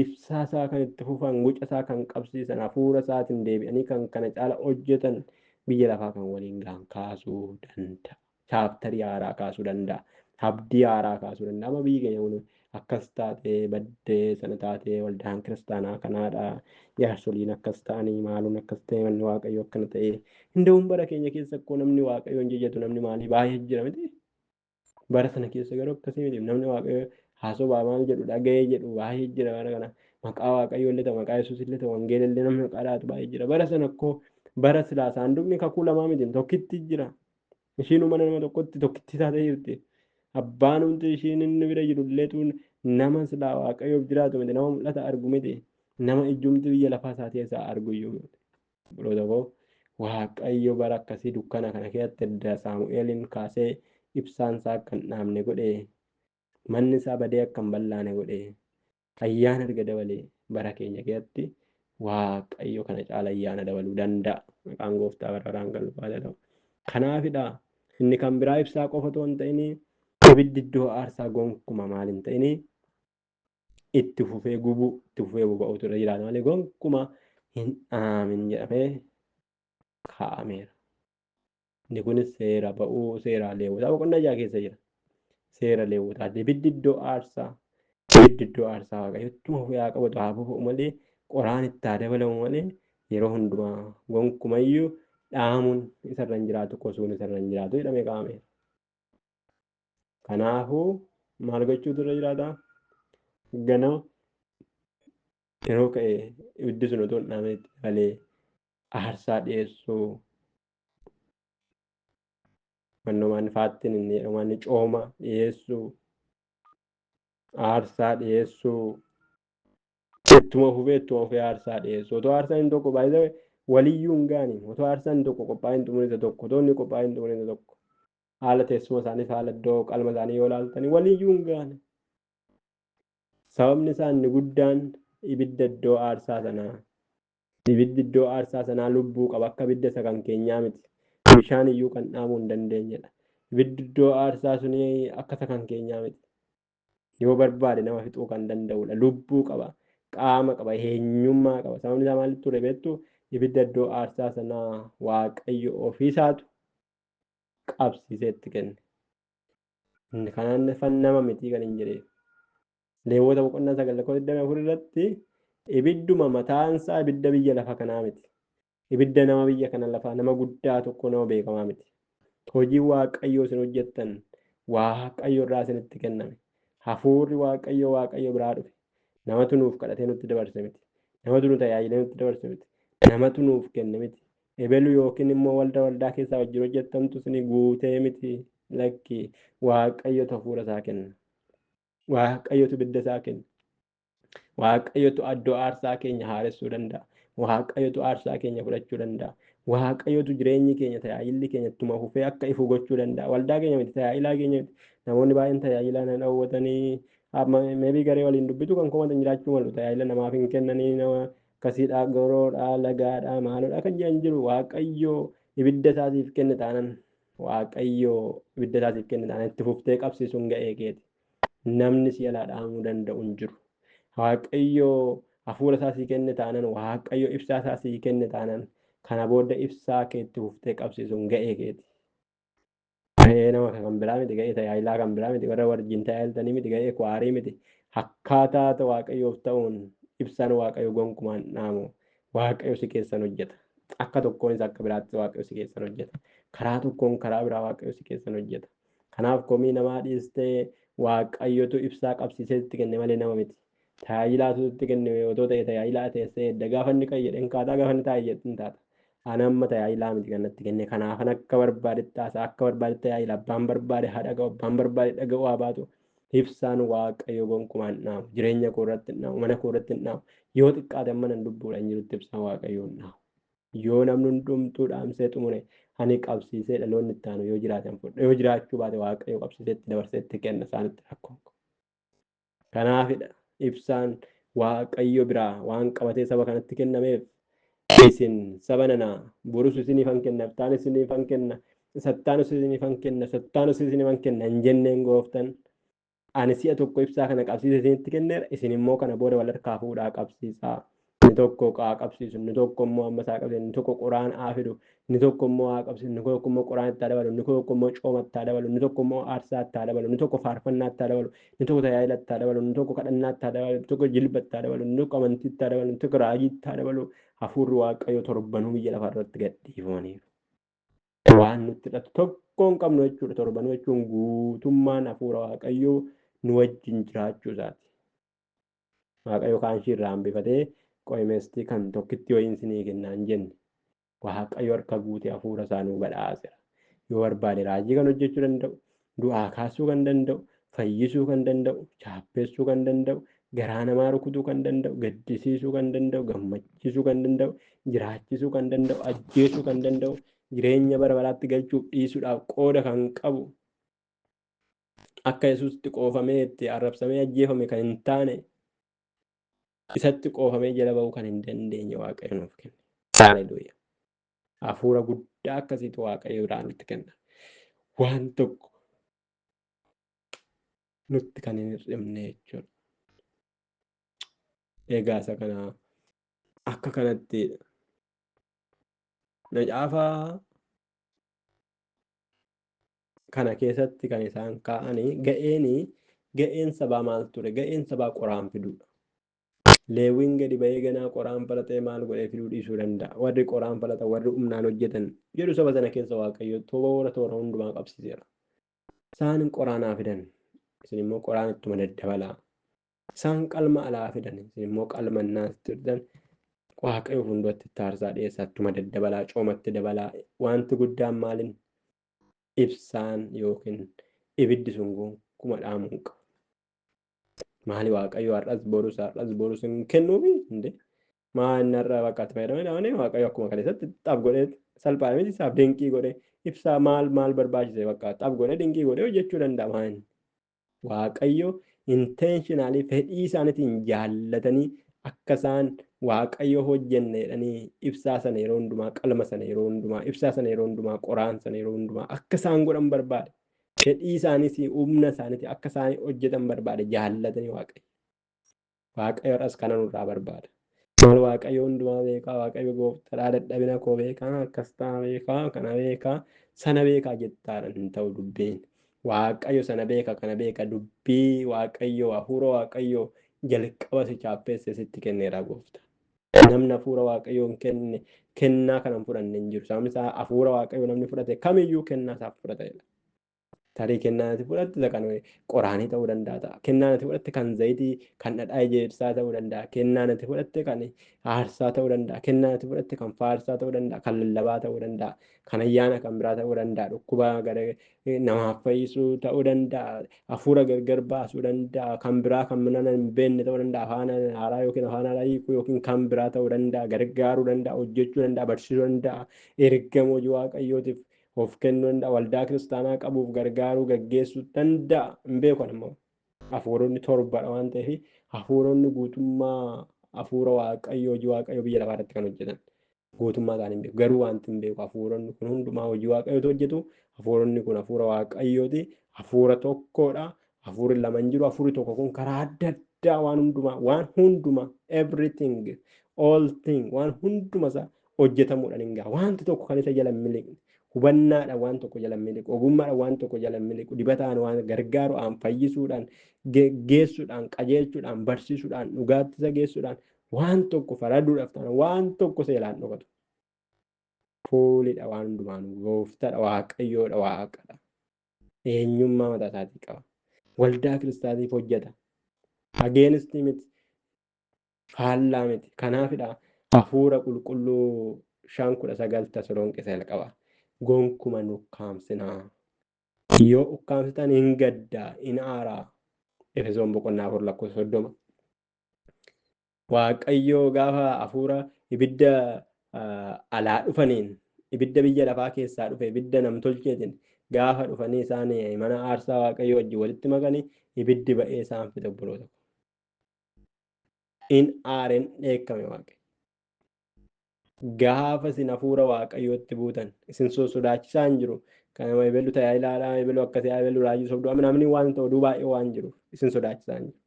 ibsaa isaa kan itti fufan, guca isaa kan qabsiisan, hafuura isaatiin deebi'anii kan kana caala hojjetan, biyya lafaa kan waliin gahan kaasuu danda'a. Chapterii haaraa kaasuu danda'a. Abdii haaraa kaasuu danda'a. Amma biyyi keenya kun akkas taatee baddee sana taatee, waldaan kiristaanaa kanaadha. Jaarsoliin akkas ta'anii, maaluun akkas ta'e, manni Waaqayyoo akkana ta'e. Hinda'uun bara keenya keessa akkoo namni Waaqayyoon jajatu, namni maalii baay'ee jira miti. Bara sana keessa garuu akkasii miti. Namni Waaqayyo haasofaa maal jedhu dhaga'ee jedhu baay'ee jira bara kana. Maqaa Waaqayyoo illee ta'u, maqaa Yesuus illee ta'u, wangeela illee namni maqaa dhaatu baay'ee jira. Bara sana akkoo bara silaa saanduqni kakuu lamaa miti, tokkitti jira. Ishiin mana nama tokkotti tokkitti taatee jirti. Abbaan hundi ishiin inni bira jiru illee nama silaa Waaqayyoof jiraatu miti, nama mul'ata argu miti, nama ijjumti biyya lafaa isaa keessaa argu iyyuu miti. Obboloota koo, Waaqayyo bara akkasii dukkana kana keessatti edda Saamu'eelin kaasee ibsaan isaa akka hin dhaamne godhee, manni isaa badee akka hin ballaane godhee, ayyaana erga dabalee, bara keenya keessatti Waaqayyo kana caala ayyaana dabaluu danda'a. Maqaan gooftaa bara baraan kan ulfaate ta'u. Kanaafidha inni kan biraa ibsaa qofa otoo hin ta'in, ibiddi iddoo aarsaa gonkuma maal hin ta'in, itti fufee gubuu, itti fufee boba'uutu irra jiraata malee gonkuma hin dhaamin jedhamee kaa'ameera. Inni kunis seera ba'uu, seera Leewwotaa boqonnaa 6 keessa jira. Seera Leewwotaa, ibiddi iddoo aarsaa Waaqayyo ittuma fufee haa qabatu, haa boba'u malee, qoraan itti haa dabalamu malee, yeroo hundumaa gonkumayyuu dhaamuun isarra hin jiraatu, qosuun isarra hin jiraatu jedhamee kaa'ameera. Kanaafuu maal gochuutu irra jiraata? Ganama yeroo ka'e ibiddi sun otoo hin dhaamin itti dabalee aarsaa dhiyeessuu, mannomaan faattiin inni jedhamu manni cooma dhiyeessuu, aarsaa dhiyeessuu, ittuma fufee aarsaa dhiyeessuu. Otoo aarsaan inni tokko baay'ee waliyyuu hin gaani, otoo aarsaan inni tokko qophaa'ee hin xumurin isa tokko, otoo inni qophaa'ee hin xumurin isa tokko, haala teessuma isaanii, haala iddoo qalma isaanii yoo ilaaltanii waliyyuu hin gaane. Sababni isaa inni guddaan ibidda iddoo aarsaa sanaa. Ibiddi iddoo aarsaa sanaa lubbuu qaba, akka ibidda isa kan keenyaa miti. Bishaan iyyuu kan dhaamuu hin dandeenyedha. Ibiddi iddoo aarsaa suni akka isa kan keenyaa miti. Yoo barbaade nama fixuu kan danda'udha. Lubbuu qaba, qaama qaba, eenyummaa qaba. Sababni isaa maalitti ture beektu? Ibidda iddoo aarsaa sanaa Waaqayyo ofiisaatu qabsiisee itti kenne. Kanaan nama miti kan hin jedheef. Leewwota boqonnaa 9 lakkoofsa 24 irratti ibidduma mataansaa ibidda biyya lafa kanaa miti. Ibidda nama biyya kana lafaa, nama guddaa tokko, nama beekamaa miti. Hojii Waaqayyoo isin hojjettan Waaqayyo irraa isinitti kenname. Hafuurri Waaqayyo Waaqayyo biraa dhufe. Namatu nuuf kadhatee nutti dabarse miti. Namatu nu tajaajilee nutti dabarse miti. Namatu nuuf kenne miti. Ebelu yookiin immoo waldaa keessaa wajjin hojjettamtu isinii guutee miti. Lakki, Waaqayyotu hafuura isaa kenna. Waaqayyotu ibidda isaa kenna. Waaqayyotu iddoo aarsaa keenya haaressuu danda'a. Waaqayyotu aarsaa keenya fudhachuu danda'a. Waaqayyotu jireenyi keenya, tajaajilli keenya ittuma fufee akka ifu gochuu danda'a. Waldaa keenya miti, tajaajilaa keenya miti. Namoonni baay'een tajaajilaa na dhowwatanii, maybe garee waliin dubbitu kan komatan jiraachuu malu. Tajaajila namaaf hin kennanii, nama akkasiidha, goroodha, lagaadha, maaloodha kan jedhan jiru. Waaqayyo ibidda isaatiif kenne taanan, Waaqayyo ibidda isaatiif kenne taanan, itti fuftee qabsiisuun ga'ee keeti. Namni si jalaa dhaamuu danda'u hin jiru. Waaqayyo hafuura isaa sii kenne taanan, Waaqayyo ibsaa isaa sii kenne taanan, kana booda ibsaa kee itti fuftee qabsiisuun ga'ee keeti. Ga'ee nama kan biraa miti, ga'ee tajaajilaa kan biraa miti, warra wajjin tajaajiltanii miti, ga'ee choirii miti. Akkaataa Waaqayyoof ta'uun ibsaan Waaqayyo gonkumaan dhaamu. Waaqayyo si keessan hojjeta. Akka tokkoonis akka biraatti Waaqayyo si keessan hojjeta. Karaa tokkoon karaa biraa Waaqayyo si keessan hojjeta. Kanaaf komii namaa dhiistee, Waaqayyotu ibsaa qabsiisee sitti kenne malee nama miti. Tajaajilaatu sitti kenne otoo ta'e, tajaajilaa teessee edda gaafa inni qayyadhe jedheen kaataa, gaafa inni taa'e jedhin taata. Ani amma tajaajilaa miti kan natti kenne, kanaafan akka barbaadetti haasa'a, akka barbaadetti tajaajila, abbaan barbaade haa dhaga'u, abbaan barbaade dhaga'u haa baatu. Ibsaan Waaqayyo gonkumaan dhaamu, jireenya koo irratti hin dhaamu, mana koo irratti hin dhaamu. Yoo xiqqaate amma nan lubbuudhaan jirutti ibsaan Waaqayyo hin dhaamu. Yoo namni hundumtuu dhaamsee xumure, Ani qabsiisee dhaloonni itti aanu yoo jiraate hin fudhu. Yoo jiraachuu baate Waaqayyo qabsiisee itti dabarsee itti kenna isaanitti rakkoo. Kanaafidha ibsaan Waaqayyo biraa waan qabatee saba kanatti kennameef isin saba nanaa borus isiniifan kenna, iftaan isiniifan kenna, sattaanus isiniifan kenna, sattaanus isiniifan kenna hin jenneen gooftan. Ani si'a tokko ibsaa kana qabsiisee isinitti kenneera, isin immoo kana booda wal harkaa fuudhaa qabsiisaa. Inni tokko qaa qabsiisu, inni tokko immoo amma isaa qabsiisu, inni tokko qoraan haa fidu, inni tokko immoo haa qabsiisu, inni tokko immoo qoraan itti haa dabalu, inni tokko immoo cooma itti haa dabalu, inni tokko immoo aarsaa itti haa dabalu, inni tokko faarfannaa itti haa dabalu, inni tokko tajaajila itti haa dabalu, inni tokko kadhannaa itti haa dabalu, inni tokko jilba itti haa dabalu, inni tokko amantii itti haa dabalu, inni tokko raajii itti haa dabalu. Hafuurri Waaqayyoo torbanuu biyya lafaa irratti gadhiifamaniiru. Waan nutti hidhatu tokko hin qabnu jechuudha. Torbanuu jechuun guutummaan hafuura Waaqayyoo nu wajjin jiraachuu isaati. Waaqayyo kaan ishii irraa hambifatee qo'imeestii kan tokkitti wayiin sinii kennaa hin jenne. Waaqayyo harka guutee hafuura isaa nuu badhaaseera. Yoo barbaade raajii kan hojjechuu danda'u, du'aa kaasuu kan danda'u, fayyisuu kan danda'u, chaappeessuu kan danda'u, garaa namaa rukutuu kan danda'u, gaddisiisuu kan danda'u, gammachiisuu kan danda'u, jiraachisuu kan danda'u, ajjeesuu kan danda'u, jireenya bara baraatti galchuuf dhiisuudhaaf qooda kan qabu, akka Yesuusitti qoofamee itti arrabsamee ajjeefame kan hin taane, isatti qoofamee jala ba'uu kan hin dandeenye Waaqayyo nuuf kenne. Haleluuyaa. Hafuura guddaa akkasiitu Waaqayyo biraa nutti kenna. Waan tokko nutti kan hin hir'ifne jechuudha. Egaa isa kana akka kanatti macaafa kana keessatti kan isaan kaa'anii ga'een sabaa maal ture? Ga'een sabaa qoraan fiduudha. Leewwiin gadi ba'ee ganaa qoraan falaxee maal godhee fiduu dhiisuu danda'a. Warri qoraan falaxan, warri humnaan hojjetan jedhu saba sana keessa Waaqayyo toora toora hundumaa qabsiiseera. Isaan qoraan haa fidan, isin immoo qoraan ittuma daddabalaa. Isaan qalma alaa fidan, isin immoo qalma innaa itti fidan. Waaqayyo fuulduratti itti aarsaa dhiyeessaa, ittuma daddabalaa, coomatti dabalaa. Wanti guddaan maalin? Ibsaan yookiin ibiddi sun gonkumaa dhaamuu hin qabu. Maali Waaqayyo har'as borus hin kennuufi hinde? Maa inni har'a bakka itti fayyadamee dhaabanii Waaqayyo akkuma kaleessatti xaf godhee salphaadha miti isaaf dinqii godhee ibsaa maal maal barbaachise bakka xaf godhee dinqii godhee hojjechuu danda'a maa inni? Waaqayyo intentionally fedhii isaaniitiin jaallatanii akka isaan Waaqayyo hojjenne jedhanii ibsaa sana yeroo hundumaa, qalma sana yeroo hundumaa, ibsaa sana yeroo hundumaa, qoraan sana yeroo hundumaa akka isaan godhan barbaade. Fedhii isaaniis humna isaaniitiin akka isaan hojjetan barbaade jaallatanii Waaqayyo. Waaqayyo har'as kana nurraa barbaada. Maal Waaqayyo hundumaa beekaa, Waaqayyo gooftaadhaa, dadhabina koo beekaa, akkas ta'a beekaa, kana beekaa, sana beekaa jettaadha hin ta'u dubbiin. Waaqayyo sana beeka, kana beeka, dubbii Waaqayyo, hafuura Waaqayyo jalqaba si chaappeesse sitti kenneera goofta. Namni hafuura Waaqayyoon kenne kennaa kana hin fudhanne hin jiru. Sababni isaa hafuura Waaqayyoo namni fudhate kamiyyuu kennaa isaaf fudhata jedha. Tarii kennaa ati fudhatte isa kan qoraanii ta'uu danda'a ta'a. Kennaan ati fudhatte kan zayitii, kan dhadhaa ejersaa ta'uu danda'a. Kennaan ati fudhatte kan aarsaa ta'uu danda'a. Kennaan ati fudhatte kan faarsaa ta'uu danda'a. Kan lallabaa ta'uu danda'a. Kan ayyaana kan biraa ta'uu danda'a. Dhukkuba gara namaaf fayyisuu ta'uu danda'a. Hafuura gargar baasuu danda'a. Kan biraa kan mana hin beekne ta'uu danda'a. Afaan haaraa yookiin afaan haaraa hiikuu yookiin kan biraa ta'uu danda'a. Gargaaruu danda'a. Hojjechuu danda'a. Barsiisuu danda'a. Ergama hojii Waaqayyootiif of kennuu danda'a. Waldaa kiristaanaa qabuuf gargaaruu, gaggeessuu danda'a. Hin beeku ammoo. Hafuuronni torbadha waan ta'eef hafuuronni guutummaa hafuura Waaqayyoo hojii Waaqayyoo biyya lafaa irratti kan hojjetan. Guutummaa isaanii hin beeku. Garuu wanti hin beeku hafuuronni kun hundumaa hojii Waaqayyootu hojjetu. Hafuuronni kun hafuura Waaqayyooti. Hafuura tokkodha. Hafuurri lama hin jiru. Hafuurri tokko kun karaa adda addaa waan hundumaa, waan hundumaa, everything, all thing, waan hunduma isaa hojjetamuudhaan hin gaha. Wanti tokko kan isa jala hin miliqne. Hubannaadhaan waan tokko jala hin miliqu. Ogummaadhaan waan tokko jala hin miliqu. Dibataan waan gargaaruudhaan, fayyisuudhaan, geessuudhaan, qajeelchuudhaan, barsiisuudhaan, dhugaatti isa geessuudhaan, waan tokko faraduudhaaf taana waan tokko seelaan dhokatu. Fuulidha waan hundumaan gooftaadha, Waaqayyoodha, Waaqadha. Eenyummaa mataa isaatii qaba. Waldaa kiristaatiif hojjeta. Against miti. Faallaa miti. Kanaafidha hafuura qulqulluu 5:19 Tasalonqee jalqaba. Gonkuma nu ukkaamsinaa. Yoo ukkaamsitan hin gaddaa, hin aaraa. Efesoon boqonnaa 4 lakkoofsa 30. Waaqayyoo gaafa hafuura ibidda alaa dhufaniin Ibidda biyya lafaa keessaa dhufe ibidda namtolcheetiin gaafa dhufanii isaan mana aarsaa Waaqayyoo wajjin walitti makanii ibiddi ba'ee isaan fixe obboloota. In aareen dheekkame Waaqayyo. Gaafa isin hafuura Waaqayyootti buutan isin sodaachisaa hin jiru. Kanama ebelu tajaajilaadhaa, ebelu akkasii, ebelu raajii sobduu, namni waan ta'u oduu baay'ee waan jiruuf isin sodaachisaa hin jiru.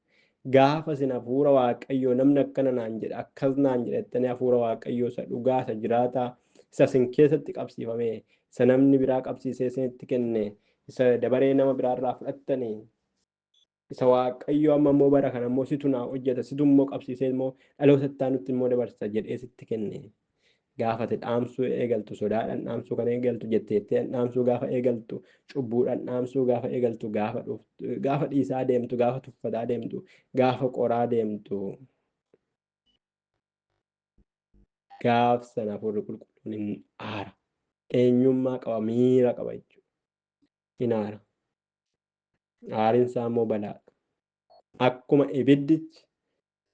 Gaafa isin hafuura Waaqayyoo namni akkana naan jedha akkas naan jedha jettanii hafuura Waaqayyoo isa dhugaa isa jiraataa isa isin keessatti qabsiifame isa namni biraa qabsiisee isinitti kenne isa dabaree nama biraarraa fudhattanii isa Waaqayyo amma immoo bara kana immoo situ naa hojjeta situ immoo qabsiisee immoo dhaloota itti aanutti immoo dabarsa jedhee sitti kenne. Gaafate dhaamsuu eegaltu sodaadhaan dhaamsuu kan eegaltu jetteettee dhaamsuu gaafa eegaltu cubbuudhaan dhaamsuu gaafa eegaltu gaafa dhuftu gaafa dhiisaa deemtu gaafa tuffataa deemtu gaafa qoraa deemtu gaaf sana hafuurri qulqulluun hin aara. Eenyummaa qaba miira qaba jechuudha. Hin aara. Aarinsaa immoo balaadha. Akkuma ibiddichi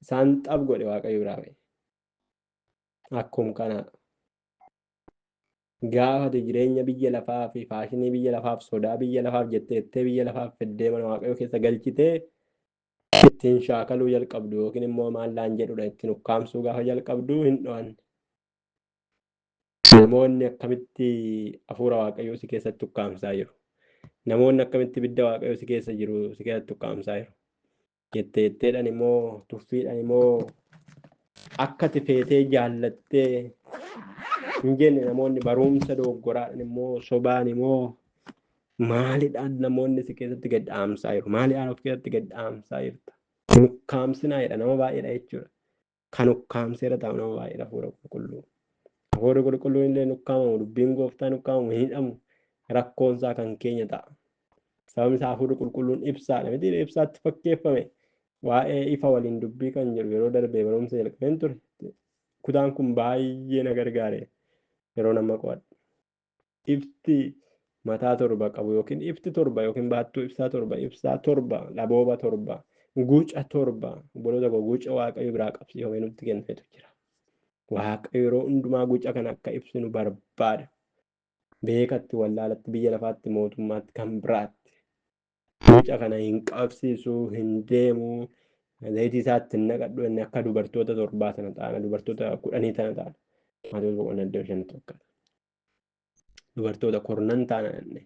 isaan xab godhe Waaqayyo biraa ba'e. Akkuma kana gaafa ati jireenya biyya lafaa fi faashinii biyya lafaaf sodaa biyya lafaaf jetteettee biyya lafaaf fiddee mana Waaqayyoo keessa galchitee ittiin shaakaluu jalqabdu yookiin immoo maallaan jedhudha ittiin ukkaamsuu gaafa jalqabdu hin dho'anne. Namoonni akkamitti hafuura Waaqayyoo si keessatti ukkaamsaa jiru? Namoonni akkamitti ibidda Waaqayyoo si keessa jiru si keessatti ukkaamsaa jiru? Jetteetteedhaan immoo tuffiidhaan immoo akka ati feetee jaallattee hin jenne namoonni barumsa dogoggoraadhaan immoo sobaan immoo maalidhaan namoonni si keessatti gad dhaamsaa jiru? Maalidhaan of keessatti gad dhaamsaa jirta? Hin ukkaamsinaa jedha nama baay'eedha jechuudha. Kan ukkaamseera taa'u nama baay'eedha hafuura qulqulluu. Hafuurri qulqulluun illee hin ukkaamamu, dubbiin gooftaa hin ukkaamamu, hin hidhamu. Rakkoon isaa kan keenya ta'a. Sababni isaa hafuurri qulqulluun ibsaadha miti ibsaatti fakkeeffame. Waa'ee ifa waliin dubbii kan jedhu yeroo darbee barumsa jalqabeen ture. Kutaan kun baay'ee na gargaare yeroo nama qo'adhu. Ifti mataa torba qabu yookiin ifti torba yookiin baattuu ibsaa torba, ibsaa torba, labooba torba, guca torba, obboloota koo guca Waaqayyo biraa qabsiifamee nutti kennametu jira. Waaqayyo yeroo hundumaa guca kana akka ibsinu barbaada. Beekatti, wallaalatti, biyya lafaatti, mootummaatti, kan biraatti. Guca kana hin qabsiisu, hin deemu, zayitii isaatti hin naqadhu inni akka dubartoota torbaa sana taana, dubartoota kudhanii sana taana. Maatewos boqonnaa 25 fakkaata. Dubartoota kurnan taana inni.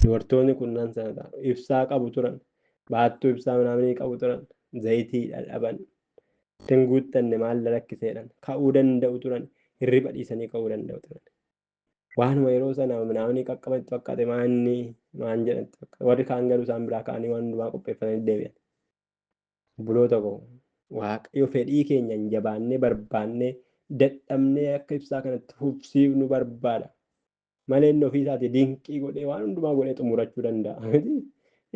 Dubartoonni kurnan sana taana. Ibsaa qabu turan. Baattuu ibsaa minaaminii qabu turan. Zayitii dhadhaban. Ittiin guuttanne maal lakkiseedhan. Ka'uu danda'u turan. Hirriba dhiisanii ka'uu danda'u turan. Waanuma yeroo sana minaaminii qaqqaban itti fakkaate maanni maan jedhan itti fakkaate. Warri kaan garuu isaan biraa ka'anii waan hundumaa qopheeffatanii deebi'an. Obboloota koo Waaqayyo fedhii keenyaan jabaannee barbaannee dadhabnee akka ibsaa kanatti fufsiifnu barbaada. Malee inni ofii isaatii dinqii godhee waan hundumaa godhee xumurachuu danda'a. Miti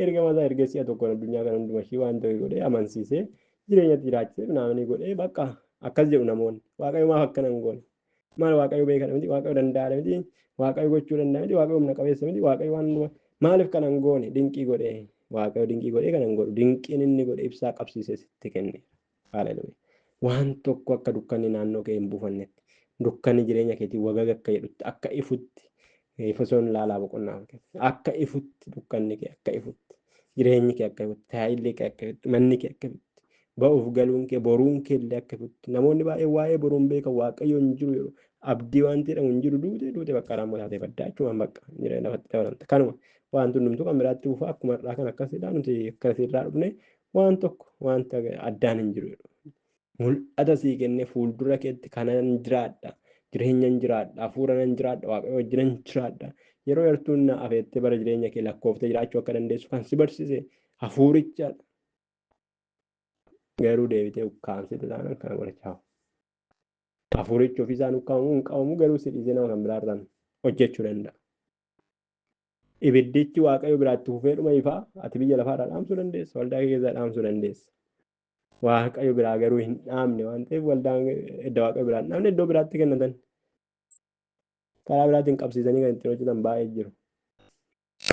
ergama isaa ergee si'a tokkoon addunyaa kana hunduma ishii waan ta'e godhee amansiisee jireenyatti jiraachisee minaamanii godhee bakka akkas jedhu namoonni. Waaqayyo maaf akkana hin goone? Maal Waaqayyo beekadha miti? Waaqayyo danda'aadha miti? Waaqayyo gochuu danda'a miti? Waaqayyo humna qabeessa miti? Waaqayyo waan hundumaa maaliif kana hin goone? Dinqii godhee Waaqayyo dinqii godhee kana hin godhu. Dinqiin inni godhe ibsaa qabsiisee sitti kenne. Haleluuya. Waan tokko akka dukkanni naannoo kee hin buufannetti, dukkanni jireenya keetii wagaga akka jedhutti, akka ifutti, Efesoon ilaalaa boqonnaa akka ifutti dukkanni kee akka ifutti, jireenyi kee akka ifutti, tajaajilli kee akka ifutti, manni kee akka ifutti, ba'uuf galuun kee boruun kee illee akka ifutti. Namoonni baay'een waa'ee boruun beekan Waaqayyo hin jiru yeroo abdii wanti jedhamu hin jiru duute duute bakka raammoo taatee baddaa achumaan bakka jireenya lafatti dabalamta. Kanuma wanti hundumtuu kan biraatti buufa akkuma har'aa kan akkasidha nuti akkasirraa dhufne waan tokko wanta addaan hin jiru jedhu. Mul'ata sii kennee fuuldura keetti kanan jiraadha, jireenyan jiraadha, hafuura nan jiraadha, Waaqayyo wajjinan jiraadha. Yeroo yartuun na afeettee bara jireenya kee lakkooftee jiraachuu akka dandeessu kan si barsiise hafuurichadha. Garuu deebitee ukkaamsite taanaan kana godhachaa. Hafuurichi ofiisaan ukkaamamuu hin qabamu garuu si dhiisee nama kan biraarraan hojjechuu danda'a. Ibiddichi Waaqayyo biraatti fufee dhuma ifaa ati biyya lafaarraa dhaamsuu dandeessa, waldaa kee keessaa dhaamsuu dandeessa. Waaqayyo biraa garuu hin dhaamne waan ta'eef waldaan edda Waaqayyo biraa hin dhaamne iddoo biraatti kennatan. Karaa biraatiin qabsiisanii kan ittiin hojjetan baay'ee jiru.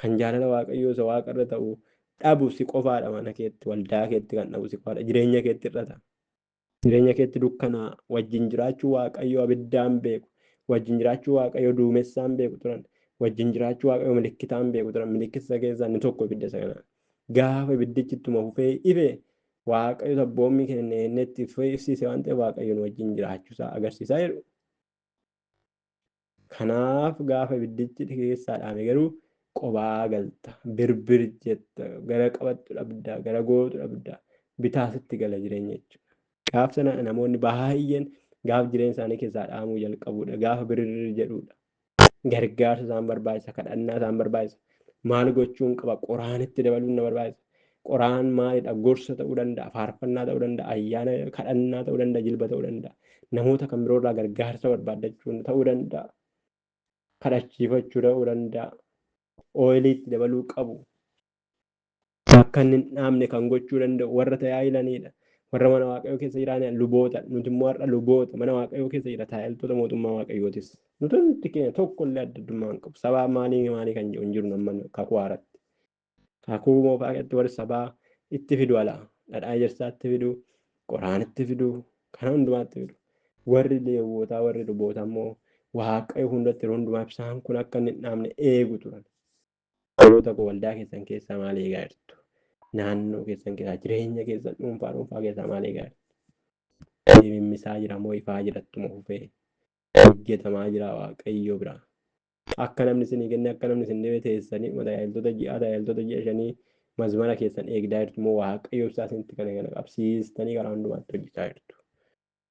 Kan jaalala Waaqayyoo isa waaqarra ta'u dhabu si qofaadha mana keetti, waldaa keetti kan dhabu si qofaadha, jireenya keetti irra ta'a. Jireenya keetti dukkana wajjin jiraachuu Waaqayyoo abiddaan beeku. Wajjin jiraachuu Waaqayyoo duumessaan beeku turan. Wajjin jiraachuu Waaqayyoo milikkitaan beeku turan. Milikkita keessaa inni tokko ibidda isa kana. Gaafa ibiddichi ittuma fufee ife Waaqayyo abboommii kenne inni itti fufee ibsiise waan ta'eef Waaqayyoon wajjin jiraachuusaa agarsiisaa jedhu. Kanaaf gaafa ibiddichi keessaa dhaame garuu qobaa galta, birbir jetta, gara qabattu dhabda, gara gootu dhabda, bitaa sitti gala jireenya jechuudha. Gaaf sana namoonni baay'een gaaf jireenya isaanii keessaa dhaamuu jalqabuudha. Gaafa birbir jedhuudha. Gargaarsa isaan barbaachisa, kadhannaa isaan barbaachisa. Maal gochuun qaba? Qoraan itti dabaluun na barbaachisa. Qoraan maalidha? Gorsa ta'uu danda'a, faarfannaa ta'uu danda'a, ayyaana kadhannaa ta'uu danda'a, jilba ta'uu danda'a. Namoota kan biroorraa gargaarsa barbaaddachuun ta'uu danda'a. Kadhachiifachuu ta'uu danda'a. Ooyilii itti dabaluu qabu. Akka inni hin dhaamne kan gochuu danda'u warra tajaajilanidha. Warra mana Waaqayyoo keessa jiran luboota. Nuti immoo har'a luboota mana Waaqayyoo keessa jira tajaajiltoota mootummaa Waaqayyootis. Nuti hundi keenya tokko illee adda addummaa hin qabu. Sabaa maalii maalii kan jedhu hin jiru nama kakuu haaratti. Kakuu moofaa keessatti warri sabaa itti fidu ala. Dhadhaa ejersaa itti fidu, qoraan itti fidu, kana hundumaa itti fidu. Warri Leewwotaa warri lubootaa immoo Waaqayyo hundatti yeroo hundumaa ibsaan kun akka inni hin dhaamne eegu turan. Obboloota koo waldaa keessan keessaa maal eegaa jirtu? Naannoo keessan keessaa jireenya keessan dhuunfaa dhuunfaa keessaa maal eegaa jirtu? Dimimmisaa jira moo ifaa jirattuma fufee hojjetamaa jira Waaqayyo biraa. Akka namni isinii kenne akka namni isin dhibe teessanii tajaajiltoota ji'aa tajaajiltoota ji'a shanii mazmara keessan eegdaa jirtu moo Waaqayyo ibsaa isinitti kana kana qabsiistanii karaa hundumaatti hojjetaa jirtu.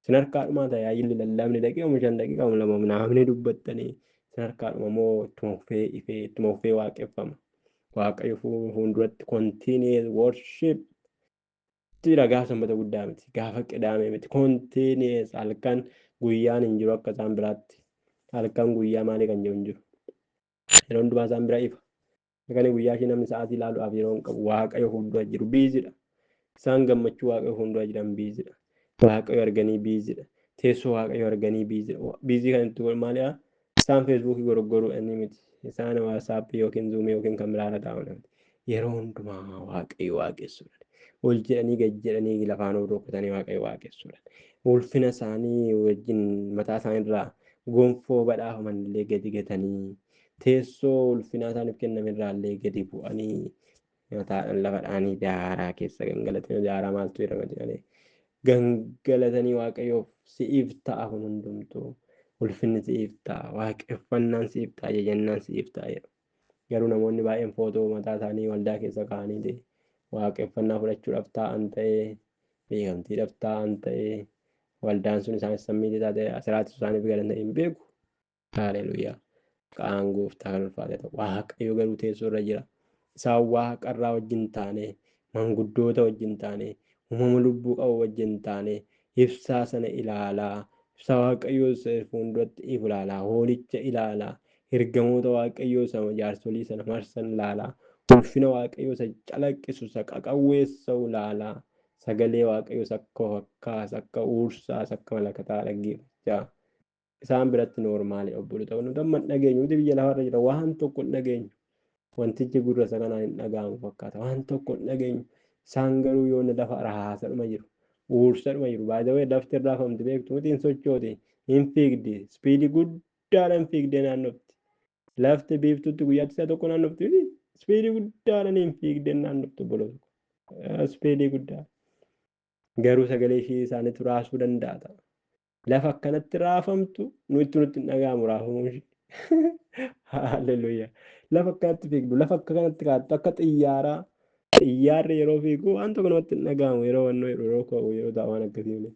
Isin harkaadhumaa tajaajilli lallabni daqiiqama 5 daqiiqama 2 namni dubbattanii isin harkaadhuma moo ittuma fufee ifee ittuma fufee waaqeffama. Waaqayyo fuulduratti continuous worship jira. Gaafa sanbata guddaa miti, gaafa qidaamee miti, continuous halkan guyyaan hin jiru. Akka isaan biraatti halkan guyyaa maalii kan jiru hin jiru. Yeroo hundumaa isaan bira ifa. Halkanii guyyaa ishee namni sa'aatii ilaaluudhaaf yeroo hin qabu. Waaqayyo fuuldura jiru busydha. Isaan gammachuu Waaqayyo fuuldura jiran busydha. Waaqayyo arganii busydha. Teessoo Waaqayyo arganii busydha. Busy kan itti godhu maalidha? Isaan Facebookii gorogoruu inni miti. Isaan WhatsAppii yookiin Zoomii yookiin kan biraarra taa'u miti. Yeroo hundumaa Waaqayyo waaqessuudha. Ol jedhanii gad jedhanii lafaan ol rukutanii Waaqayyo waaqessuudha. Ulfina isaanii wajjin mataa isaaniirraa gonfoo badhaafaman illee gadi gatanii teessoo ulfinaa isaaniif kenname irraa illee gadi bu'anii mataadhaan lafa dhaanii daaraa keessa gangalatanii, daaraa maaltu jedhama jedhanii gangalatanii Waaqayyoof si'iif ta'a, kun hundumtuu ulfinni si'iif ta'a, waaqeffannaan si'iif ta'a, jajannaan si'iif ta'a jedhu. Garuu namoonni baay'een footoo mataa isaanii waldaa keessa kaa'anii waaqeffannaa fudhachuudhaaf taa'an ta'ee, beekamtiidhaaf taa'an ta'ee, waldaan sun isaanis sammiitii taate asiraatti isaaniif galan ta'e hin beeku. Haaleluyyaa. Qaan gooftaa kan ulfaate ta'u. Waaqayyo garuu teessoo irra jira. Isaan waaqarraa wajjin taanee, manguddoota wajjin taanee, uumama lubbuu qabu wajjin taanee, ibsaa sana ilaalaa, ibsaa Waaqayyoo isa fuulduratti ifu ilaalaa, hoolicha ilaalaa, ergamoota Waaqayyoo isa jaarsolii sana marsan ilaalaa, ulfina Waaqayyoo isa calaqqisu isa qaqawweessa'u ilaalaa, sagalee Waaqayyoo isa akka fakkaas, akka uursaas, akka malakataa dhaggeeffachaa. Isaan biratti normalii obboloota, nuti amma hin dhageenyu. Nuti biyya lafarra jira waan tokko hin dhageenyu. Wantichi gurra isa kanaan hin dhaga'amu fakkaata. Waan tokko hin dhageenyu. Isaan garuu yoo lafa raasadhuma jiru. Uursadhuma jiru. Baay'ee lafti irraa beektu miti, hin sochooti. Hin fiigdi. Speedii guddaadhaan fiigdee naannofti. Lafti biiftuutti guyyaatti si'a tokko naannofti miti. Speedii guddaadhaan hin fiigdee naannofti obboloota. Speedii guddaa. Garuu sagalee ishee isaaniitu raasuu danda'a ta'a. Lafa akkanatti raafamtu nutti nutti hin dhaga'amu raafamuun ishee. Haaleluyyaa. Lafa akkanatti fiigdu, lafa akka kanatti kaattu akka xiyyaaraa. Xiyyaarri yeroo fiigu waan tokko namatti hin dhaga'amu, yeroo wannoo yeroo ka'u, yeroo taa'u waan akkasii malee.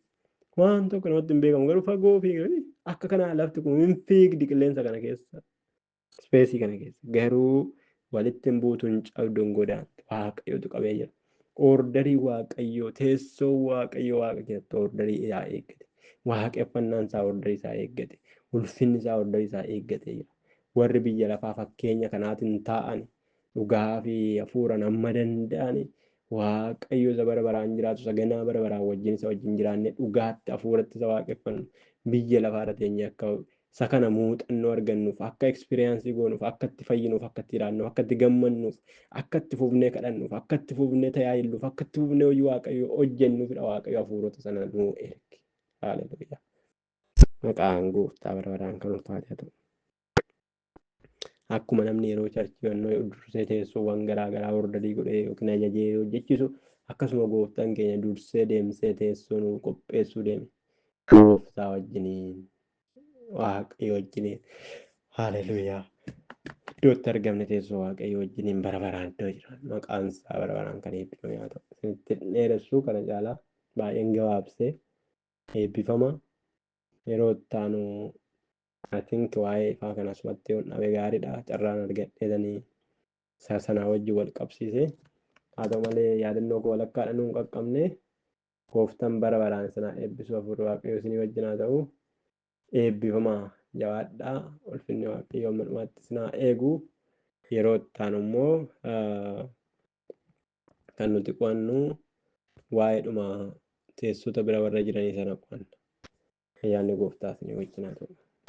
Waan tokko namatti hin beekamu, garuu fagoo fiiga. Akka kanaa lafti kun hin fiigdi qilleensa kana keessa. Spaceii kana keessa. Garuu walitti hin buutu, hin cabdu, hin godaantu. Waaqayyotu qabee jira. Orderii Waaqayyoo, teessoo Waaqayyoo Waaqa keessatti orderii isaa eeggate. Waaqeffannaan isaa orderii isaa eeggate. Ulfinni isaa orderii isaa eeggatee jira. Warri biyya lafaa fakkeenya kanaatiin taa'an dhugaa fi hafuuraan amma danda'ani Waaqayyo isa bara baraan jiraatu, isa ganaa bara baraan wajjin isa wajjin jiraanne dhugaatti hafuuratti isa waaqeffannu, biyya lafaarra teenye akka isa kana muuxannoo argannuuf, akka experience goonuuf, akka itti fayyinuuf, akka itti jiraannuuf, akka itti gammannuuf, akka itti fufnee kadhannuuf, akka itti fufnee tajaajilluuf, akka itti fufnee hojii Waaqayyo hojjennuufidha Waaqayyo hafuurota sana nuu erge. Haaleluyyaa. Maqaan gooftaa bara baraan kan ulfaate haa ta'u. Akkuma namni yeroo churchii dursee teessoowwan garaa garaa orderii godhee yookiin ajajee hojjechiisu, akkasuma gooftaan keenya dursee deemsee teessoo nuu qopheessuu deeme. Gooftaa wajjiniin, Waaqayyo wajjiniin, haleluuyaa. Iddootti argamne teessoo Waaqayyo wajjiniin bara baraan iddoo jiran, maqaan isaa bara baraan kan eebbifame haa ta'u. Isinitti dheeressuu kana caalaa baay'een gabaabsee, eebbifama. Yeroo itti aanu, I think, waa'ee ifaa kana asumatti yoon dhabe gaariidha. Carraan argadheetanii isa sanaa wajjin wal qabsiise. Haa ta'u malee, yaadannoo koo walakkaadha nuun qaqqabne. Gooftaan bara baraan isin haa eebbisu. Hafuurri Waaqayyoo isinii wajjin haa ta'u. Eebbifamaa, jabaadhaa. Ulfinni Waaqayyoo amma dhumaatti isin haa eegu. Yeroo itti aanu immoo kan nuti qo'annu waa'eedhuma teessota bira warra jiranii sana qo'anna. Ayyaanni gooftaa isinii wajjin haa ta'u.